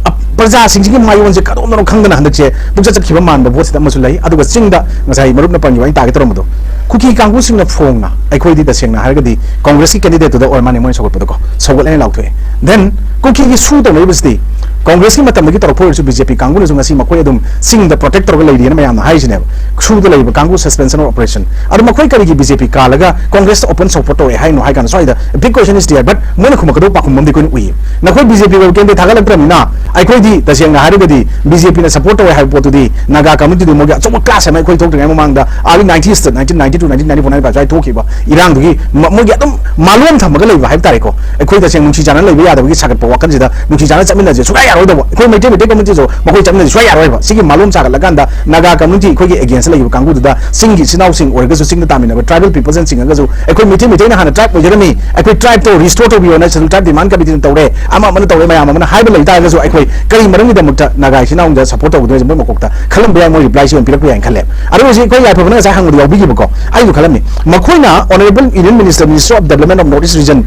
ꯑ, ꯄ꯭ꯔꯖꯥꯁꯤꯡꯁꯤꯒꯤ ꯃꯥꯏꯑꯣꯟꯁꯦ ꯀꯗꯣꯝꯗꯅꯣ ꯈꯪꯗꯅ ꯍꯟꯗꯛꯁꯦ ꯄꯨꯡꯆꯠ ꯆꯠꯈꯤꯕ ꯃꯥꯟꯕ ꯚꯣꯠꯁꯤꯗ ꯑꯃꯁꯨ ꯂꯩ꯫ ꯑꯗꯨꯒ ꯆꯤꯡꯗ ꯉꯁꯥꯏ ꯃꯔꯨꯞꯅ ꯄꯟꯈꯤꯕ ꯑꯩꯅ ꯇꯥꯒꯦ ꯇꯧꯔꯝꯕꯗꯣ, ꯀꯨꯀꯤ ꯀꯥꯡꯕꯨꯁꯤꯡꯅ ꯐꯣꯡꯅ ꯑꯩꯈꯣꯏꯗꯤ ꯇꯁꯦꯡꯅ ꯍꯥꯏꯔꯒꯗꯤ ꯀꯣꯡꯒ꯭ꯔꯦꯁꯀꯤ candidate ꯇꯨꯗ ꯑꯣꯏꯔ ꯃꯥꯅꯦ ꯃꯣꯏꯅ ꯁꯧꯒꯠꯄꯗꯣꯀꯣ, ꯁꯧꯒꯠꯂꯦꯅ ꯂꯥꯎꯊꯣꯛꯑꯦ꯫ Then ꯀꯨꯀꯤꯒꯤ ꯁꯨ ꯇꯧꯅꯔꯤꯕꯁꯤꯗꯤ ꯀꯣꯡꯒ꯭ꯔꯦꯁꯀꯤ ꯃꯇꯝꯗꯒꯤ ꯇꯧꯔꯛꯄ ꯑꯣꯏꯔꯁꯨ ꯕꯤ ꯖꯦ ꯄꯤ ꯀꯥꯡꯕꯨꯅꯁꯨ ꯉꯁꯤ ꯃꯈꯣꯏ ꯑꯗꯨꯝ ꯆꯤꯡꯗ protect ꯇꯧꯔꯒ ꯂꯩꯔꯤꯅ ꯃꯌꯥꯝꯅ ꯍꯥꯏꯔꯤꯁꯤꯅꯦꯕ꯫ ꯁꯨꯗ ꯂꯩꯔꯤꯕ ꯀꯥꯡꯕꯨ suspension of operation꯫ ꯑꯗꯣ ꯃꯈꯣꯏ ꯀꯔꯤꯒꯤ ꯕꯤ ꯖꯦ ꯄꯤ ꯀꯥꯜꯂꯒ ꯀꯣꯡꯒ꯭ꯔꯦꯁꯇ open support ꯇꯧꯔꯛꯑꯦ ꯍꯥꯏꯅꯣ ꯍꯥꯏ ꯀꯥꯟꯗ ꯁ꯭ꯋꯥꯏꯗ big question is there, but ꯃꯣꯏꯅ ꯈꯨꯝꯃꯛꯀꯗꯧꯕ ꯄꯥꯎꯈꯨꯝ ꯑꯃꯗꯤ ꯑꯩꯈꯣꯏꯅ ꯎꯏꯌꯦ꯫ ꯅꯈꯣꯏ ꯕꯤ ꯖꯦ ꯄꯤ ꯑꯣꯏꯕ candidate ꯊꯥꯒꯠꯂꯛꯇ꯭ꯔꯕꯅꯤꯅ ꯑꯩꯈꯣꯏꯗꯤ ꯇꯁꯦꯡꯅ ꯍꯥꯏꯔꯒꯗꯤ ꯕꯤ ꯖꯦ ꯄꯤꯅ support ꯇꯧꯋꯦ ꯍꯥꯏꯕ ꯄꯣꯠꯇꯨꯗꯤ ꯅꯥꯒꯥ community ꯗꯨ ꯃꯣꯏꯒꯤ ꯑꯆꯧꯕ clash ꯑꯃ ꯑꯩꯈꯣꯏ ꯊꯣꯛꯇ꯭ꯔꯤꯉꯩ ꯃꯃꯥꯡꯗ early nineties ꯇ, nineteen ninety two, nineteen ninety four, ninety five ꯁ꯭ꯋꯥꯏ ꯊꯣꯛꯈꯤꯕ ꯏꯔꯥꯡꯗꯨꯒꯤ ꯃ-, ꯃꯣꯏꯒꯤ ꯑꯗꯨꯝ ꯃ-, ꯃꯥꯂꯣꯝ ꯊꯝꯃꯒ ꯂꯩꯕ ꯍꯥꯏꯕ ꯇꯥꯔꯦꯀꯣ꯫ ꯑꯩꯈꯣꯏ ꯇꯁꯦꯡꯅ ꯅꯨꯡꯁꯤ ꯆꯥꯟꯅꯅ ꯂꯩꯕ ꯌꯥꯗꯕꯒꯤ ꯁꯥꯒꯠꯄ ꯋꯥꯈꯜꯁꯤꯗ ꯅꯨꯡꯁꯤ ꯆꯥꯟꯅꯅ ꯆꯠꯃꯤꯟꯅꯁꯦ ꯁꯨꯡꯌꯥ ꯌꯥꯔꯣꯏꯗꯧꯕ꯫ ꯑꯩꯈꯣꯏ ꯃꯩꯇꯩ ꯃꯩꯇꯩ community ꯁꯨ ꯃꯈꯣꯏ ꯆꯠꯃꯤꯟꯅꯗꯤ ꯁꯨꯡꯌꯥ ꯌꯥꯔꯣꯏꯕ꯫ ꯁꯤꯒꯤ ꯃꯥꯂꯣꯝ ꯆꯥꯒꯠꯂꯀꯥꯟꯗ ꯅꯥꯒꯥ community ꯑꯩꯈꯣꯏꯒꯤ against ꯇ ꯂꯩꯔꯤꯕ ꯀꯥꯡꯕꯨꯗꯨꯗ, ꯆꯤꯡꯒꯤ ꯏꯆꯤꯟ ꯏꯅꯥꯎꯁꯤꯡ ꯑꯣꯏꯔꯒꯁꯨ, ꯆꯤꯡꯗ ꯇꯥꯃꯤꯟꯅꯕ tribal people ꯁꯤꯡ ꯆꯤꯡꯉꯒꯁꯨ, ꯑꯩꯈꯣꯏ ꯃꯩꯇꯩ ꯃꯩꯇꯩꯅ ꯍꯥꯟꯅ tribe ꯑꯣꯏꯖꯔꯝꯃꯤ, ꯑꯩꯈꯣꯏ tribe ꯇꯣ restore ꯇꯧꯕꯤꯌꯣꯅ Scheduled Tribe demand committee ꯅ ꯇꯧꯔꯦ, ꯑꯃ ꯑꯃꯅ ꯇꯧꯔꯦ, ꯃꯌꯥꯝ ꯑꯃꯅ ꯍꯥꯏꯕ ꯂꯩ ꯇꯥꯔꯒꯁꯨ, ꯑꯩꯈꯣꯏ ꯀꯔꯤ ꯃꯔꯝꯒꯤꯗꯃꯛꯇ ꯅꯥꯒꯥ ꯏꯆꯤꯟ ꯏꯅꯥꯎꯗ support ꯇꯧꯒꯗꯣꯏꯅꯣ? ꯃꯣꯏ ꯃꯀꯣꯛꯇ ꯈꯜꯂꯝꯕ ꯌꯥꯏ, ꯃꯣꯏ reply ꯁꯤ ꯑꯣꯏꯅ ꯄꯤꯔꯛꯄ ꯌꯥꯏꯅ ꯈꯜꯂꯦ꯫ ꯑꯗꯨꯒ ꯍꯧꯖꯤꯛ ꯑꯩꯈꯣꯏ ꯌꯥꯏꯐꯕꯅ ꯉꯁꯥꯏ ꯍꯪꯕꯗ ꯌꯥꯎꯕꯤꯈꯤꯕꯀꯣ, ꯑꯩꯁꯨ ꯈꯜꯂꯝꯃꯤ꯫ ꯃꯈꯣꯏꯅ Honourable Union Minister, Minister of Development of North East Region,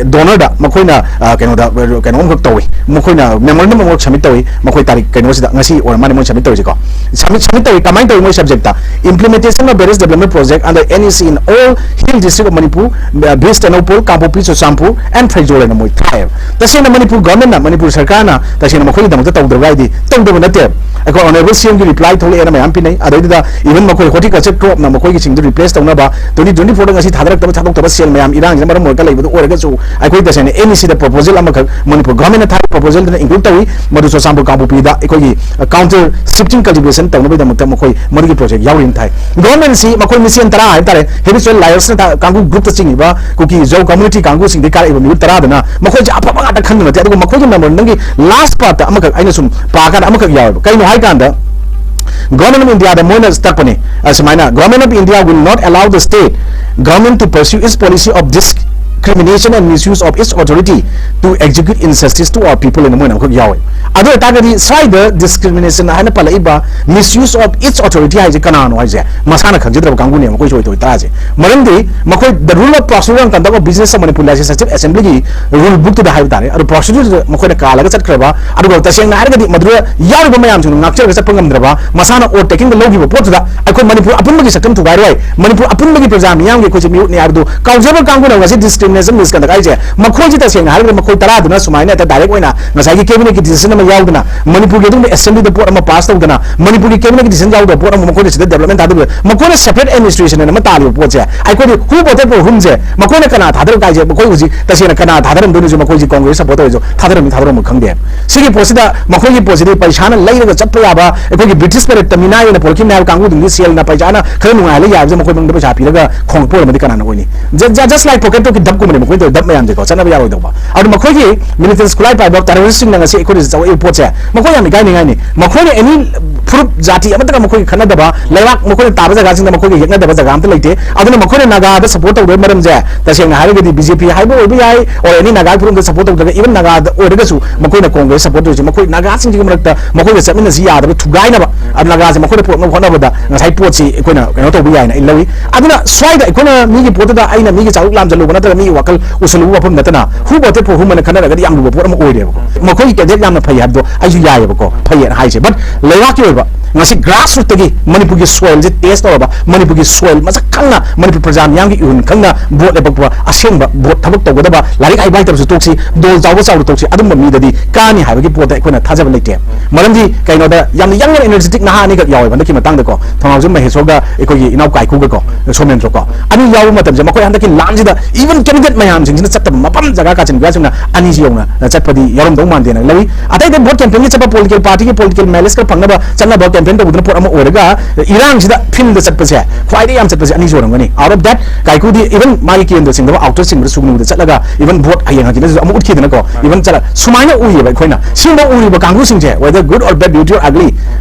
ꯗꯣꯅꯔꯗ ꯃꯈꯣꯏꯅ, ꯑ, ꯀꯩꯅꯣꯗ, ꯀꯩꯅꯣꯝꯈꯛ ꯇꯧꯏ, ꯃꯈꯣꯏꯅ memorandum ꯑꯃꯈꯛ submit ꯇꯧꯏ꯫ ꯃꯈꯣꯏ ꯇꯥꯔꯤꯛ ꯀꯩꯅꯣꯁꯤꯗ, ꯉꯁꯤ ꯑꯣꯏꯔ ꯃꯥꯜꯂꯦ ꯃꯣꯏ submit ꯇꯧꯔꯤꯁꯤꯀꯣ꯫ Submit, submit ꯇꯧꯏ꯫ ꯀꯃꯥꯏꯅ ꯇꯧꯏ? ꯃꯣꯏ subject ꯇ: Implementation of various development project under N E C in all hill district of Manipur, uh, Bishnu Temple, Kangpokpi, Churachandpur and Phaizawl ꯍꯥꯏꯅ ꯃꯣꯏ ꯊꯥꯏꯌꯦꯕ꯫ ꯇꯁꯦꯡꯅ ꯃꯅꯤꯄꯨꯔ government ꯅ, ꯃꯅꯤꯄꯨꯔ ꯁꯔꯀꯥꯔꯅ ꯇꯁꯦꯡꯅ ꯃꯈꯣꯏꯒꯤꯗꯃꯛꯇ ꯇꯧꯗꯕ꯭ꯔꯥ ꯍꯥꯏꯗꯤ ꯇꯧꯗꯕ ꯅꯠꯇꯦ꯫ ꯑꯩꯈꯣꯏ Honourable C M ꯒꯤ reply ꯊꯣꯛꯂꯛꯑꯦꯅ ꯃꯌꯥꯝ ꯄꯤꯅꯩ꯫ ꯑꯗꯩꯗꯨꯗ even ꯃꯈꯣꯏ horticulture crop ꯅ ꯃꯈꯣꯏꯒꯤꯁꯤꯡꯗꯨ replace ꯇꯧꯅꯕ twenty twenty-four ꯗ ꯉꯁꯤ ꯊꯥꯗꯔꯛꯇꯕ, ꯊꯥꯗꯣꯛꯇꯕ ꯁꯦꯜ ꯃꯌꯥꯝ ꯏꯔꯥꯡꯁꯤꯅ ꯃꯔꯝ ꯑꯣꯏꯔꯒ ꯂꯩꯕꯗꯨ ꯑꯣꯏꯔꯒꯁꯨ, ꯑꯩꯈꯣꯏ ꯇꯁꯦꯡꯅ N E C ꯗ proposal ꯑꯃꯈꯛ ꯃꯅꯤꯄꯨꯔ government ꯅ ꯊꯥꯔꯛꯄ proposal ꯗꯨꯅ include ꯇꯧꯏ꯫ ꯃꯗꯨ ꯆꯨꯔꯆꯥꯟꯄꯨꯔ ꯀꯥꯡꯄꯣꯛꯄꯤꯗ ꯑꯩꯈꯣꯏꯒꯤ, ꯑ, counter shifting cultivation ꯇꯧꯅꯕꯒꯤꯗꯃꯛꯇ ꯃꯈꯣꯏ ꯃꯗꯨꯒꯤ project ꯌꯥꯎꯔꯤꯅ ꯊꯥꯏ꯫ Government ꯁꯤ ꯃꯈꯣꯏ ꯃꯁꯦꯟ ꯇꯔꯥ ꯍꯥꯏꯕ ꯇꯥꯔꯦ, habitual liars ꯅ ꯇꯥ-, ꯀꯥꯡꯕꯨ group ꯇ ꯆꯤꯡꯉꯤꯕ ꯀꯨꯀꯤ ꯖꯧ community ꯀꯥꯡꯕꯨꯁꯤꯡꯗꯒꯤ ꯀꯥꯔꯛꯏꯕ ꯃꯤꯍꯨꯠ ꯇꯔꯥꯗꯨꯅ ꯃꯈꯣꯏꯁꯦ ꯑꯐꯕ ꯉꯥꯛꯇ ꯈꯟꯕ ꯅꯠꯇꯦ꯫ ꯑꯗꯨꯒ ꯃꯈꯣꯏꯒꯤ memorandum ꯒꯤ last part ꯇ ꯑꯃꯈꯛ ꯑꯩꯅ ꯁꯨꯝ ꯄꯥꯀꯥꯟꯗ ꯑꯃꯈꯛ ꯌꯥꯎꯋꯦꯕ꯫ ꯀꯩꯅꯣ ꯍꯥꯏꯀꯥꯟꯗ, Government of India ꯗ ꯃꯣꯏꯅ ꯇꯛꯄꯅꯦ, ꯑꯁꯨꯃꯥꯏꯅ: "Government of India will not allow the state government to pursue its policy of discrimination and misuse of its authority to execute injustice to our people" ꯍꯥꯏꯅ ꯃꯣꯏꯅ ꯑꯃꯈꯛ ꯌꯥꯎꯋꯦ꯫ ꯑꯗꯨ ꯑꯣꯏꯇꯥꯔꯒꯗꯤ ꯁ꯭ꯋꯥꯏꯗ discrimination ꯍꯥꯏꯅ ꯄꯜꯂꯛꯏꯕ misuse of its authority ꯍꯥꯏꯁꯦ ꯀꯅꯥꯅꯣ ꯍꯥꯏꯁꯦ ꯃꯁꯥꯅ ꯈꯪꯖꯗ꯭ꯔꯕ ꯀꯥꯡꯕꯨꯅꯦꯕ ꯃꯈꯣꯏ ꯁꯣꯏ ꯇꯧꯔꯤ ꯇꯔꯥꯁꯦ꯫ ꯃꯔꯝꯗꯤ ꯃꯈꯣꯏ the rule of procedure and conduct of business of Manipur Legislative Assembly ꯒꯤ rule book ꯇꯨꯗ ꯍꯥꯏꯕ ꯇꯥꯔꯦ, ꯑꯗꯨ procedure ꯗꯨꯗ ꯃꯈꯣꯏꯅ ꯀꯥꯜꯂꯒ ꯆꯠꯈ꯭ꯔꯕ, ꯑꯗꯨꯒ ꯇꯁꯦꯡꯅ ꯍꯥꯏꯔꯒꯗꯤ ꯃꯗꯨꯗ ꯌꯥꯎꯔꯤꯕ ꯃꯌꯥꯝꯁꯤꯡꯗꯨ ꯉꯥꯛꯆꯔꯒ ꯆꯠꯄ ꯉꯝꯗ꯭ꯔꯕ, ꯃꯁꯥꯅ overtaking ꯗ ꯂꯧꯈꯤꯕ ꯄꯣꯠꯇꯨꯗ ꯑꯩꯈꯣꯏ ꯃꯅꯤꯄꯨꯔ ꯑꯄꯨꯟꯕꯒꯤ ꯁꯛꯇꯝ ꯊꯨꯒꯥꯏꯔꯣꯏ, ꯃꯅꯤꯄꯨꯔ ꯑꯄꯨꯟꯕꯒꯤ ꯄ꯭ꯔꯖꯥ ꯃꯤꯌꯥꯝꯒꯤ ꯑꯩꯈꯣꯏꯁꯦ ꯃꯤꯍꯨꯠꯅꯤ ꯍꯥꯏꯕꯗꯨ ꯀꯥꯎꯖꯕ ꯀꯥꯡꯕꯨꯅ ꯉꯁꯤ discrimination misconduct ꯍꯥꯏꯁꯦ꯫ ꯃꯈꯣꯏꯁꯤ ꯇꯁꯦꯡꯅ ꯍꯥꯏꯔꯒꯗꯤ ꯃꯈꯣꯏ ꯇꯔꯥꯗꯨꯅ ꯁꯨꯃꯥꯏꯅ ꯍꯦꯛꯇ direct ꯑꯣꯏꯅ ꯉꯁꯥꯏꯒꯤ cabinet ꯀꯤ decision ꯑꯃ ꯌꯥꯎꯗꯅ, ꯃꯅꯤꯄꯨꯔꯒꯤ ꯑꯗꯨꯒꯨꯝꯕ assembly ꯗ ꯄꯣꯠ ꯑꯃ pass ꯇꯧꯗꯅ, ꯃꯅꯤꯄꯨꯔꯒꯤ cabinet ꯀꯤ decision ꯌꯥꯎꯗꯕ ꯄꯣꯠ ꯑꯃ ꯃꯈꯣꯏꯅ ꯁꯤꯗ development ꯊꯥꯗꯣꯛꯂꯒ, ꯃꯈꯣꯏꯅ separate administration ꯑꯃ ꯇꯥꯜꯂꯤꯕ ꯄꯣꯠꯁꯦ, ꯑꯩꯈꯣꯏꯗꯤ who voted for whom ꯁꯦ ꯃꯈꯣꯏꯅ ꯀꯅꯥ ꯊꯥꯗꯔꯛꯀꯦ ꯍꯥꯏꯁꯦ, ꯃꯈꯣꯏ ꯍꯧꯖꯤꯛ ꯇꯁꯦꯡꯅ ꯀꯅꯥ ꯊꯥꯗꯔꯝꯗꯣꯏꯅꯣꯁꯨ, ꯃꯈꯣꯏꯁꯤ Congress support ꯇꯧꯔꯁꯨ ꯊꯥꯗꯔꯝꯃꯤ ꯊꯥꯗꯔꯝꯃꯣꯏ ꯈꯪꯗꯦ꯫ ꯁꯤꯒꯤ ꯄꯣꯠꯁꯤꯗ ꯃꯈꯣꯏꯒꯤ ꯄꯣꯠꯁꯤꯗꯤ ꯄꯩꯁꯥꯅ ꯂꯩꯔꯒ ꯆꯠꯄ ꯌꯥꯕ, ꯑꯩꯈꯣꯏꯒꯤ British period ꯇ ꯃꯤꯅꯥꯏ ꯑꯣꯏꯅ ꯄꯨꯔꯛꯈꯤꯕꯅꯤ ꯍꯥꯏꯕ ꯀꯥꯡꯕꯨꯗꯨꯗꯤ ꯁꯦꯜꯅ ꯄꯩꯁꯥꯅ ꯈꯔ ꯅꯨꯡꯉꯥꯏꯍꯜꯂ ꯌꯥꯕꯁꯦ ꯃꯈꯣꯏ ꯃꯅꯨꯡꯗ ꯄꯩꯁꯥ ꯄꯤꯔꯒ ꯈꯣꯡꯂꯛꯄ ꯑꯣꯏꯔꯝꯃꯗꯤ ꯀꯅꯥꯅ ꯑꯣꯏꯅꯤ? Ju-, ju-, just like pocket talk ꯀꯤ ꯙꯞ ꯀꯨꯝꯕꯅꯦ ꯃꯈꯣꯏꯅ ꯇꯧꯔꯤ ꯗꯞ ꯃꯌꯥꯝꯁꯦꯀꯣ, ꯆꯠꯅꯕ ꯌꯥꯔꯣꯏꯗꯧꯕ꯫ ꯑꯗꯨ ꯃꯈꯣꯏꯒꯤ militants ꯈꯨꯠꯂꯥꯏ ꯄꯥꯏꯕ terroristꯁꯤꯡꯅ ꯉꯁꯤ ꯑꯩꯈꯣꯏꯗ ꯆꯥꯎꯔꯛꯏꯕ ꯄꯣꯠꯁꯦ, ꯃꯈꯣꯏ ꯌꯥꯝ ꯏꯀꯥꯏꯅꯤꯡꯉꯥꯏꯅꯤ꯫ ꯃꯈꯣꯏꯅ any ꯐꯨꯔꯨꯞ ꯖꯥꯇꯤ ꯑꯃꯠꯇꯒ ꯃꯈꯣꯏꯒꯤ ꯈꯠꯅꯗꯕ, ꯂꯩꯕꯥꯛ ꯃꯈꯣꯏꯅ ꯇꯥꯕ ꯖꯒꯥꯁꯤꯡꯗ ꯃꯈꯣꯏꯒ ꯌꯦꯛꯅꯗꯕ ꯖꯒꯥ ꯑꯝꯇ ꯂꯩꯇꯦ꯫ ꯑꯗꯨꯅ ꯃꯈꯣꯏꯅ ꯅꯥꯒꯥꯗ support ꯇꯧꯗꯕ ꯃꯔꯝꯁꯦ, ꯇꯁꯦꯡꯅ ꯍꯥꯏꯔꯒꯗꯤ BJP ꯍꯥꯏꯕ ꯑꯣꯏꯕ ꯌꯥꯏ, or any ꯅꯥꯒꯥ ꯐꯨꯔꯨꯞꯇ support ꯇꯧꯗ꯭ꯔꯒ, even ꯅꯥꯒꯥꯗ ꯑꯣꯏꯔꯒꯁꯨ ꯃꯈꯣꯏꯅ Congress support ꯇꯧꯔꯤꯁꯦ, ꯃꯈꯣꯏ ꯅꯥꯒꯥꯁꯤꯡꯁꯤꯒꯤ ꯃꯔꯛꯇ ꯃꯈꯣꯏꯒ ꯆꯠꯃꯤꯟꯅꯁꯤ ꯌꯥꯗꯕ ꯊꯨꯒꯥꯏꯅꯕ, ꯑ, ꯅꯥꯒꯥꯁꯦ ꯃꯈꯣꯏꯗ ꯄꯨꯔꯛꯅꯕ ꯍꯣꯠꯅꯕꯗ ꯉꯁꯥꯏ ꯄꯣꯠꯁꯤ ꯑꯩꯈꯣꯏꯅ ꯀꯩꯅꯣ ꯇꯧꯕ ꯌꯥꯏꯅ ꯑꯩ ꯂꯧꯏ꯫ ꯑꯗꯨꯅ ꯁ꯭ꯋꯥꯏꯗ ꯑꯩꯈꯣꯏꯅ ꯃꯤꯒꯤ ꯄꯣꯠꯇꯨꯗ ꯑꯩꯅ ꯃꯤꯒꯤ ꯆꯥꯔꯨꯛ ꯂꯥꯝꯖꯜꯂꯨꯕ ꯅꯠꯇ꯭ꯔꯒ ꯃꯤꯒꯤ ꯋꯥꯈꯜ ꯎꯁꯜꯂꯨꯕ ꯋꯥꯐꯝ ꯅꯠꯇꯅ, who voted for whom ꯑꯅ ꯈꯟꯅꯔꯒꯗꯤ ꯌꯥꯝ ꯂꯨꯕ ꯄꯣꯠ ꯑꯃ ꯑꯣꯏꯔꯦꯕꯀꯣ꯫ ꯃꯈꯣꯏꯒꯤ candidate ꯌꯥꯝꯅ ꯐꯩ ꯍꯥꯏꯕꯗꯣ ꯑꯩꯁꯨ ꯌꯥꯏꯑꯕꯀꯣ, ꯐꯩꯌꯦꯅ ꯍꯥꯏꯁꯦ꯫ But ꯂꯩꯕꯥꯛꯀꯤ ꯑꯣꯏꯕ ꯉꯁꯤ grassrootꯇꯒꯤ ꯃꯅꯤꯄꯨꯔꯒꯤ soilꯁꯦ test ꯇꯧꯔꯕ, ꯃꯅꯤꯄꯨꯔꯒꯤ soil ꯃꯁꯛ ꯈꯪꯅ, ꯃꯅꯤꯄꯨꯔ ꯄ꯭ꯔꯖꯥ ꯃꯤꯌꯥꯝꯒꯤ ꯏꯍꯨꯟ ꯈꯪꯅ vote ꯂꯦꯞꯄꯛꯄ, ꯑꯁꯦꯡꯕ vote ꯊꯕꯛ ꯇꯧꯒꯗꯕ, ꯂꯥꯏꯔꯤꯛ ꯍꯩꯕ ꯍꯩꯇꯕꯁꯨ ꯇꯣꯛꯁꯤ, ꯗꯣꯜ ꯆꯥꯎꯕ ꯆꯥꯎꯗ ꯇꯣꯛꯁꯤ, ꯑꯗꯨꯝꯕ ꯃꯤꯗꯗꯤ ꯀꯥꯅꯤ ꯍꯥꯏꯕꯒꯤ ꯄꯣꯠꯇ ꯑꯩꯈꯣꯏꯅ ꯊꯥꯖꯕ ꯂꯩꯇꯦ꯫ ꯃꯔꯝꯗꯤ ꯀꯩꯅꯣꯗ ꯌꯥꯝꯅ young and energetic ꯅꯍꯥ ꯑꯅꯤꯈꯛ ꯌꯥꯎꯋꯦꯕ ꯍꯟꯗꯛꯀꯤ ꯃꯇꯥꯡꯗꯀꯣ, ꯊꯧꯅꯥꯎꯖꯝ ꯃꯍꯦꯁꯣꯔꯒ ꯑꯩꯈꯣꯏꯒꯤ ꯏꯅꯥꯎ ꯀꯥꯏꯀꯨꯒꯀꯣ, ꯁꯣꯃꯦꯟꯗ꯭ꯔꯀꯣ, ꯑꯅꯤ ꯌꯥꯎꯕ ꯃꯇꯝꯁꯦ ꯃꯈꯣꯏ ꯍꯟꯗꯛꯀꯤ ꯂꯥꯟꯁꯤꯗ even candidate ꯃꯌꯥꯝꯁꯤꯡꯁꯤꯅ ꯆꯠꯇꯕ ꯃꯐꯝ ꯖꯒꯥ ꯀꯥꯆꯤꯟ ꯀꯣꯏꯌꯥꯁꯤꯡꯅ ꯑꯅꯤꯁꯤ ꯌꯧꯅ ꯆꯠꯄꯗꯤ ꯌꯥꯎꯔꯝꯗꯧ ꯃꯥꯟꯗꯦꯅ ꯂꯧꯏ꯫ ꯑꯇꯩ ꯑꯇꯩ vote campaignꯒꯤ ꯆꯠꯄ political partyꯒꯤ political mileage ꯈꯔ ꯐꯪꯅꯕ ꯆꯠꯅꯕ campaign ꯇꯧꯕꯗꯨꯅ ꯄꯣꯠ ꯑꯃ ꯑꯣꯏꯔꯒ, ꯏꯔꯥꯡꯁꯤꯗ fieldꯗ ꯆꯠꯄꯁꯦ ꯈ꯭ꯋꯥꯏꯗꯒꯤ ꯌꯥꯝ ꯆꯠꯄꯁꯦ ꯑꯅꯤꯁꯤ ꯑꯣꯏꯔꯝꯒꯅꯤ꯫ Out of that, ꯀꯥꯏꯀꯨꯗꯤ even ꯃꯥꯒꯤ ꯀꯦꯟꯗ꯭ꯔ ꯆꯤꯡꯗꯕ outerꯁꯤꯡꯗ ꯁꯨꯒꯅꯨꯗ ꯆꯠꯂꯒ even vote ꯍꯌꯦꯡ ꯍꯪꯆꯤꯠꯅꯁꯨ ꯑꯃꯨꯛ ꯎꯠꯈꯤꯗꯅꯀꯣ, even ꯆꯠꯂ ꯁꯨꯃꯥꯏꯅ ꯎꯏꯌꯦꯕ ꯑꯩꯈꯣꯏꯅ꯫ ꯁꯤꯒꯨꯝꯕ ꯎꯔꯤꯕ ꯀꯥꯡꯕꯨꯁꯤꯡꯁꯦ, whether good or bad, beauty or ugly,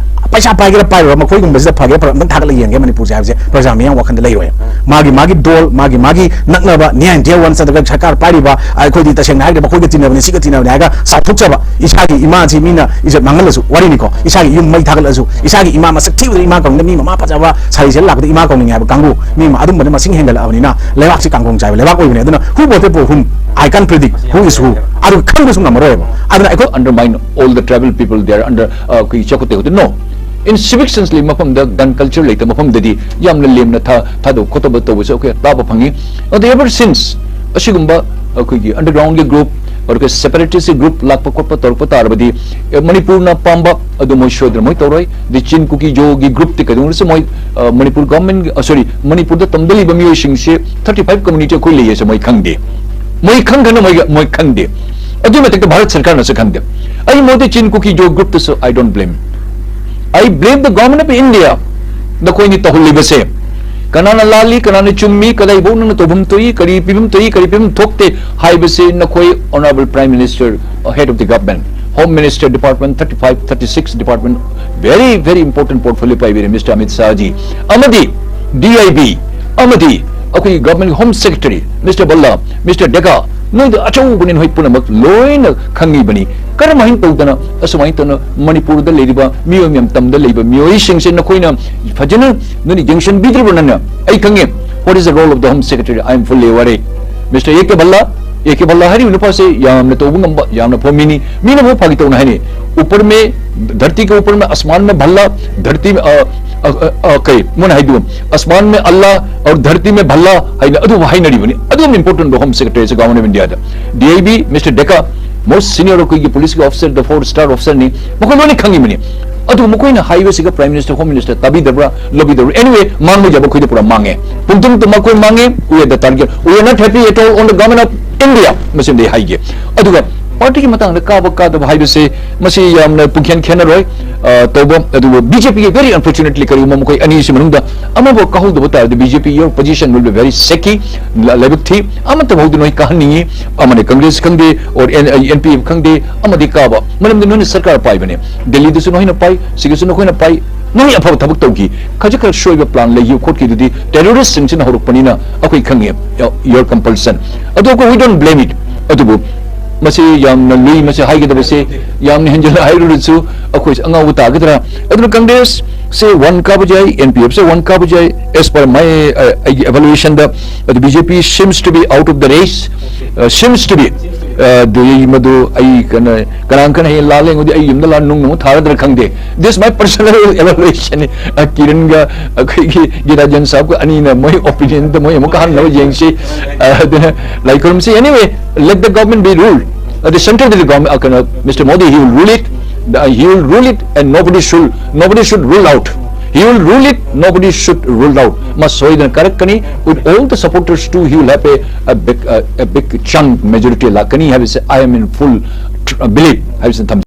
ꯄꯩꯁꯥ ꯄꯥꯏꯒꯦꯔꯥ ꯄꯥꯏꯔꯣꯏꯔꯥ, ꯃꯈꯣꯏꯒꯨꯝꯕꯁꯤꯗ ꯐꯒꯦꯔꯥ ꯐꯔꯣꯏꯔꯥ ꯑꯝꯇꯪ ꯊꯥꯒꯠꯂꯒ ꯌꯦꯡꯒꯦ ꯃꯅꯤꯄꯨꯔꯁꯦ ꯍꯥꯏꯕꯁꯦ ꯄ꯭ꯔꯖꯥ ꯃꯤꯌꯥꯝ ꯋꯥꯈꯜꯗ ꯂꯩꯔꯣꯏ꯫ ꯃꯥꯒꯤ ꯃꯥꯒꯤ ꯗꯣꯜ, ꯃꯥꯒꯤ ꯃꯥꯒꯤ ꯅꯛꯅꯕ near and dear ones ꯅꯠꯇ꯭ꯔꯒ ꯁꯔꯀꯥꯔ ꯄꯥꯏꯔꯤꯕ, ꯑꯩꯈꯣꯏꯗꯤ ꯇꯁꯦꯡꯅ ꯍꯥꯏꯔꯒꯗꯤ ꯃꯈꯣꯏꯒ ꯇꯤꯟꯅꯕꯅꯤ, ꯁꯤꯒ ꯇꯤꯟꯅꯕꯅꯤ ꯍꯥꯏꯔꯒ ꯆꯥꯎꯊꯣꯛꯆꯕ, ꯏꯁꯥꯒꯤ ꯏꯃꯥꯁꯤ ꯃꯤꯅ ꯏꯖꯠ ꯃꯥꯡꯍꯜꯂꯁꯨ, ꯋꯥꯔꯤꯅꯤꯀꯣ, ꯏꯁꯥꯒꯤ ꯌꯨꯝ ꯃꯩ ꯊꯥꯒꯠꯂꯁꯨ, ꯏꯁꯥꯒꯤ ꯏꯃꯥ ꯃꯁꯛ ꯊꯤꯕꯗ ꯏꯃꯥ ꯀꯧꯅꯤꯡꯗ ꯃꯤ ꯃꯃꯥ ꯐꯖꯕ ꯁꯥꯔꯤ ꯁꯦꯠ ꯂꯥꯛꯄꯗ ꯏꯃꯥ ꯀꯧꯅꯤꯡꯉꯦ ꯍꯥꯏꯕ ꯀꯥꯡꯕꯨ ꯃꯤ ꯑꯃ ꯑꯗꯨꯝꯕꯅ ꯃꯁꯤꯡ ꯍꯦꯟꯒꯠꯂꯛꯑꯕꯅꯤꯅ ꯂꯩꯕꯥꯛꯁꯤ ꯀꯥꯡꯈꯣꯡ ꯆꯥꯏꯕ ꯂꯩꯕꯥꯛ ꯑꯣꯏꯕꯅꯤ꯫ ꯑꯗꯨꯅ who voted for whom, I can't predict who is who, ꯑꯗꯨ ꯈꯪꯕꯁꯨ ꯉꯝꯃꯔꯣꯏꯕ꯫ ꯑꯗꯨꯅ ꯑꯩꯈꯣꯏ undermine all the tribal people, they are under, uh, ꯑꯩꯈꯣꯏꯒꯤ ꯆꯥꯎꯈꯠꯇꯦ ꯍꯧꯖꯤꯛ꯫ No, in civic sense ꯂꯩꯕ ꯃꯐꯝꯗ, gun culture ꯂꯩꯇꯕ ꯃꯐꯝꯗꯗꯤ ꯌꯥꯝꯅ ꯂꯦꯝꯅ ꯊꯥ-, ꯊꯥꯗꯕ ꯈꯣꯠꯇꯕ ꯇꯧꯕꯁꯨ ꯑꯩꯈꯣꯏ ꯇꯥꯕ ꯐꯪꯉꯤ꯫ ꯑꯗꯣ ever since ꯑꯁꯤꯒꯨꯝꯕ ꯑꯩꯈꯣꯏꯒꯤ undergroundꯒꯤ group, ꯑꯗꯨꯒ separatist group ꯂꯥꯛꯄ ꯈꯣꯠꯄ ꯇꯧꯔꯛꯄ ꯇꯥꯔꯕꯗꯤ, ꯑꯦ, ꯃꯅꯤꯄꯨꯔꯅ ꯄꯥꯝꯕ ꯑꯗꯨ ꯃꯣꯏ ꯁꯣꯏꯗꯅ ꯃꯣꯏ ꯇꯧꯔꯣꯏ꯫ ꯑꯗꯩ ꯆꯤꯟ ꯀꯨꯀꯤ ꯖꯣꯒꯤ groupꯇꯤ ꯀꯩꯗꯧꯅꯔꯁꯨ ꯃꯣꯏ, ꯑ, ꯃꯅꯤꯄꯨꯔ government, ꯑ, sorry, ꯃꯅꯤꯄꯨꯔꯗ ꯇꯝꯗ ꯂꯩꯕ ꯃꯤꯑꯣꯏꯁꯤꯡꯁꯦ thirty five community ꯑꯩꯈꯣꯏ ꯂꯩꯌꯦꯁꯦ ꯃꯣꯏ ꯈꯪꯗꯦ꯫ ꯃꯣꯏ ꯈꯪ ꯈꯪꯅ ꯃꯣꯏ, ꯃꯣꯏ ꯈꯪꯗꯦ꯫ ꯑꯗꯨꯒꯤ ꯃꯊꯛꯇ ꯚꯥꯔꯠ ꯁꯔꯀꯥꯔꯅꯁꯨ ꯈꯪꯗꯦ꯫ ꯑꯩ ꯃꯣꯏꯗꯤ ꯆꯤꯟ ꯀꯨꯀꯤ ꯖꯣ groupꯇꯁꯨ I don't blame. I blame the government of India. ꯅꯈꯣꯏꯅ ꯇꯧꯍꯜꯂꯤꯕꯁꯦ ꯀꯅꯥꯅ ꯂꯥꯜꯂꯤ, ꯀꯅꯥꯅ ꯆꯨꯝꯃꯤ, ꯀꯗꯥꯏꯐꯥꯎ ꯅꯪꯅ ꯇꯧꯐꯝ ꯊꯣꯛꯏ, ꯀꯔꯤ ꯄꯤꯐꯝ ꯊꯣꯛꯏ, ꯀꯔꯤ ꯄꯤꯐꯝ ꯊꯣꯛꯇꯦ ꯍꯥꯏꯕꯁꯤ ꯅꯈꯣꯏ Honourable Prime Minister, Head of the Government, Home Minister, Department thirty five, thirty six Department, very very important portfolio ꯄꯥꯏꯕꯤꯔꯦ Mister Amit Shah G, ꯑꯃꯗꯤ D I B, ꯑꯃꯗꯤ ꯑꯩꯈꯣꯏꯒꯤ Government Home Secretary Mister Bhalla, Mister Dacre, ꯅꯣꯏꯗ ꯑꯆꯧꯕꯅꯤ, ꯅꯈꯣꯏ ꯄꯨꯝꯅꯃꯛ ꯂꯣꯏꯅ ꯈꯪꯉꯤꯕꯅꯤ꯫ ꯀꯔꯝꯍꯥꯏꯅ ꯇꯧꯗꯅ ꯑꯁꯨꯃꯥꯏꯅ ꯇꯧꯅ ꯃꯅꯤꯄꯨꯔꯗ ꯂꯩꯔꯤꯕ ꯃꯤꯑꯣꯏ ꯃꯌꯥꯝ, ꯇꯝꯗ ꯂꯩꯕ ꯃꯤꯑꯣꯏꯁꯤꯡꯁꯦ ꯅꯈꯣꯏꯅ ꯐꯖꯅ ꯅꯣꯏꯅ ꯌꯦꯡꯁꯤꯟꯕꯤꯗ꯭ꯔꯤꯕ꯭ꯔꯣ ꯅꯪꯅ? ꯑꯩ ꯈꯪꯉꯦ꯫ What is the role of the Home Secretary? I am fully aware. Mister A K Bhalla, A K Bhalla ꯍꯥꯏꯔꯤꯕ ꯅꯨꯄꯥꯁꯦ ꯌꯥꯝꯅ ꯇꯧꯕ ꯉꯝꯕ, ꯌꯥꯝꯅ ꯐꯕ ꯃꯤꯅꯤ꯫ ꯃꯤꯅ ꯑꯃꯨꯛ ꯐꯥꯒꯤ ꯇꯧꯅ ꯍꯥꯏꯅꯤ, "ऊपर में धरती के ऊपर में आसमान में भल्ला, धरती में, अ, अ, अ, अ, ꯀꯩ ꯃꯣꯏꯅ ꯍꯥꯏꯗꯨ, आसमान में अल्लाह और धरती में भल्ला" ꯍꯥꯏꯅ ꯑꯗꯨꯕꯨ ꯍꯥꯏꯅꯔꯤꯕꯅꯤ꯫ ꯑꯗꯨꯝ important Home Secretary say Government of India the. D I B, Mister Dacre, most senior ꯑꯩꯈꯣꯏꯒꯤ police ꯀꯤ officer, the four star officer ꯅꯤ꯫ ꯃꯈꯣꯏ ꯂꯣꯏꯅ ꯈꯪꯉꯤꯕꯅꯤ꯫ ꯑꯗꯨ ꯃꯈꯣꯏꯅ ꯍꯥꯏꯕꯁꯤꯒ Prime Minister, Home Minister ꯇꯥꯕꯤꯗꯕ꯭ꯔꯥ, ꯂꯧꯕꯤꯗꯕ꯭ꯔꯥ? Anyway, ꯃꯥꯡꯕ ꯌꯥꯕ ꯑꯩꯈꯣꯏꯗ ꯄꯨꯔꯥ ꯃꯥꯡꯉꯦ꯫ ꯄꯨꯝꯅꯃꯛꯇ ꯃꯈꯣꯏ ꯃꯥꯡꯉꯦ꯫ We are the target. We are not happy at all on the Government of India. ꯃꯁꯤꯃꯗꯤ ꯍꯥꯏꯒꯦ꯫ ꯑꯗꯨꯒ party ꯒꯤ ꯃꯇꯥꯡꯗ ꯀꯥꯕ ꯀꯥꯗꯕ ꯍꯥꯏꯕꯁꯦ ꯃꯁꯤ ꯌꯥꯝꯅ ꯄꯨꯛꯈꯦꯟ ꯈꯦꯟꯅꯔꯣꯏ, ꯑ, ꯇꯧꯕ꯫ ꯑꯗꯨꯕꯨ B J P ꯒꯤ very unfortunately ꯀꯔꯤꯒꯨꯝꯕ ꯃꯈꯣꯏ ꯑꯅꯤꯁꯤ ꯃꯅꯨꯡꯗ ꯑꯃꯕꯨ ꯀꯥꯍꯧꯗꯕ ꯇꯥꯔꯗꯤ B J P your position will be very shaky, ꯂ-, ꯂꯥꯏꯕꯛ ꯊꯤ꯫ ꯑꯃꯠꯇ ꯐꯥꯎꯗ ꯅꯣꯏ ꯀꯥꯍꯟꯅꯤꯡꯉꯤ꯫ ꯑꯃꯅ Congress ꯈꯪꯗꯦ, or N-, N P F ꯈꯪꯗꯦ, ꯑꯃꯗꯤ ꯀꯥꯕ꯫ ꯃꯔꯝꯗꯤ ꯅꯣꯏꯅ ꯁꯔꯀꯥꯔ ꯄꯥꯏꯕꯅꯦ꯫ ꯗꯦꯜꯂꯤꯗꯁꯨ ꯅꯣꯏꯅ ꯄꯥꯏ, ꯁꯤꯒꯤꯁꯨ ꯅꯈꯣꯏꯅ ꯄꯥꯏ꯫ ꯅꯣꯏ ꯑꯐꯕ ꯊꯕꯛ ꯇꯧꯈꯤ꯫ ꯈꯖꯤꯛ ꯈꯔ ꯁꯣꯏꯕ plan ꯂꯩꯈꯤꯕ ꯈꯣꯠꯈꯤꯗꯨꯗꯤ terrorist ꯁꯤꯡꯁꯤꯅ ꯍꯧꯔꯛꯄꯅꯤꯅ ꯑꯩꯈꯣꯏ ꯈꯪꯉꯤ, your compulsion꯫ ꯑꯗꯨ ꯑꯩꯈꯣꯏ we don't blame it꯫ ꯑꯗꯨꯕꯨ ꯃꯁꯤ ꯌꯥꯝꯅ ꯂꯨꯏ, ꯃꯁꯤ ꯍꯥꯏꯒꯗꯕꯁꯦ ꯌꯥꯝꯅ ꯍꯦꯟꯖꯤꯟꯅ ꯍꯥꯏꯔꯨꯔꯁꯨ ꯑꯩꯈꯣꯏꯁꯦ ꯑꯉꯥꯎꯕ ꯇꯥꯒꯗ꯭ꯔꯥ? ꯑꯗꯨꯅ Congress ꯁꯦ one ꯀꯥꯕ ꯌꯥꯏ, N P F ꯁꯦ one ꯀꯥꯕ ꯌꯥꯏ, as per my, ꯑ, ꯑꯩꯒꯤ evaluation ꯗ꯫ ꯑꯗꯨ B J P seems to be out of the race, ꯑ, seems to be, ꯑ, ꯑꯗꯨ ꯑꯩ ꯃꯗꯨ ꯑꯩ ꯀꯩꯅꯣ, ꯀꯅꯥ ꯀꯅꯥ ꯍꯦꯟꯅ ꯂꯥꯜꯂꯦ ꯑꯩꯉꯣꯟꯗ, ꯑꯩ ꯌꯨꯝꯗ ꯂꯥꯟ ꯅꯨꯡ ꯑꯃꯨꯛ ꯊꯥꯔꯗ꯭ꯔꯥ ꯈꯪꯗꯦ꯫ This is my personal evaluation꯫ ꯑ, ꯀꯤꯔꯟꯒ ꯑꯩꯈꯣꯏꯒꯤ ꯒꯤꯔꯥꯖꯟ ꯁꯥꯍꯕ ꯑꯅꯤꯅ ꯃꯣꯏ opinion ꯗ ꯃꯣꯏ ꯑꯃꯨꯛ ꯀꯥꯍꯟꯅꯕ ꯌꯦꯡꯁꯤ꯫ ꯑ, ꯑꯗꯨꯅ ꯂꯥꯏ ꯈꯨꯔꯨꯝꯁꯤ꯫ Anyway, let the government be ruled. Uh, the centre ꯗꯗꯤ government, uh, ꯀꯩꯅꯣ, Mister Modi, he will rule it. The, he will rule it and nobody should, nobody should rule out. He will rule it, nobody should rule out. ꯃꯥ ꯁꯣꯏꯗꯅ ꯀꯥꯔꯛꯀꯅꯤ꯫ With all the supporters too, he will have a, a big, uh, a big chunk majority ꯂꯥꯛꯀꯅꯤ ꯍꯥꯏꯕꯁꯦ I am in full tr-, belief ꯍꯥꯏꯕꯁꯤꯅ ꯊꯝꯖꯒꯦ꯫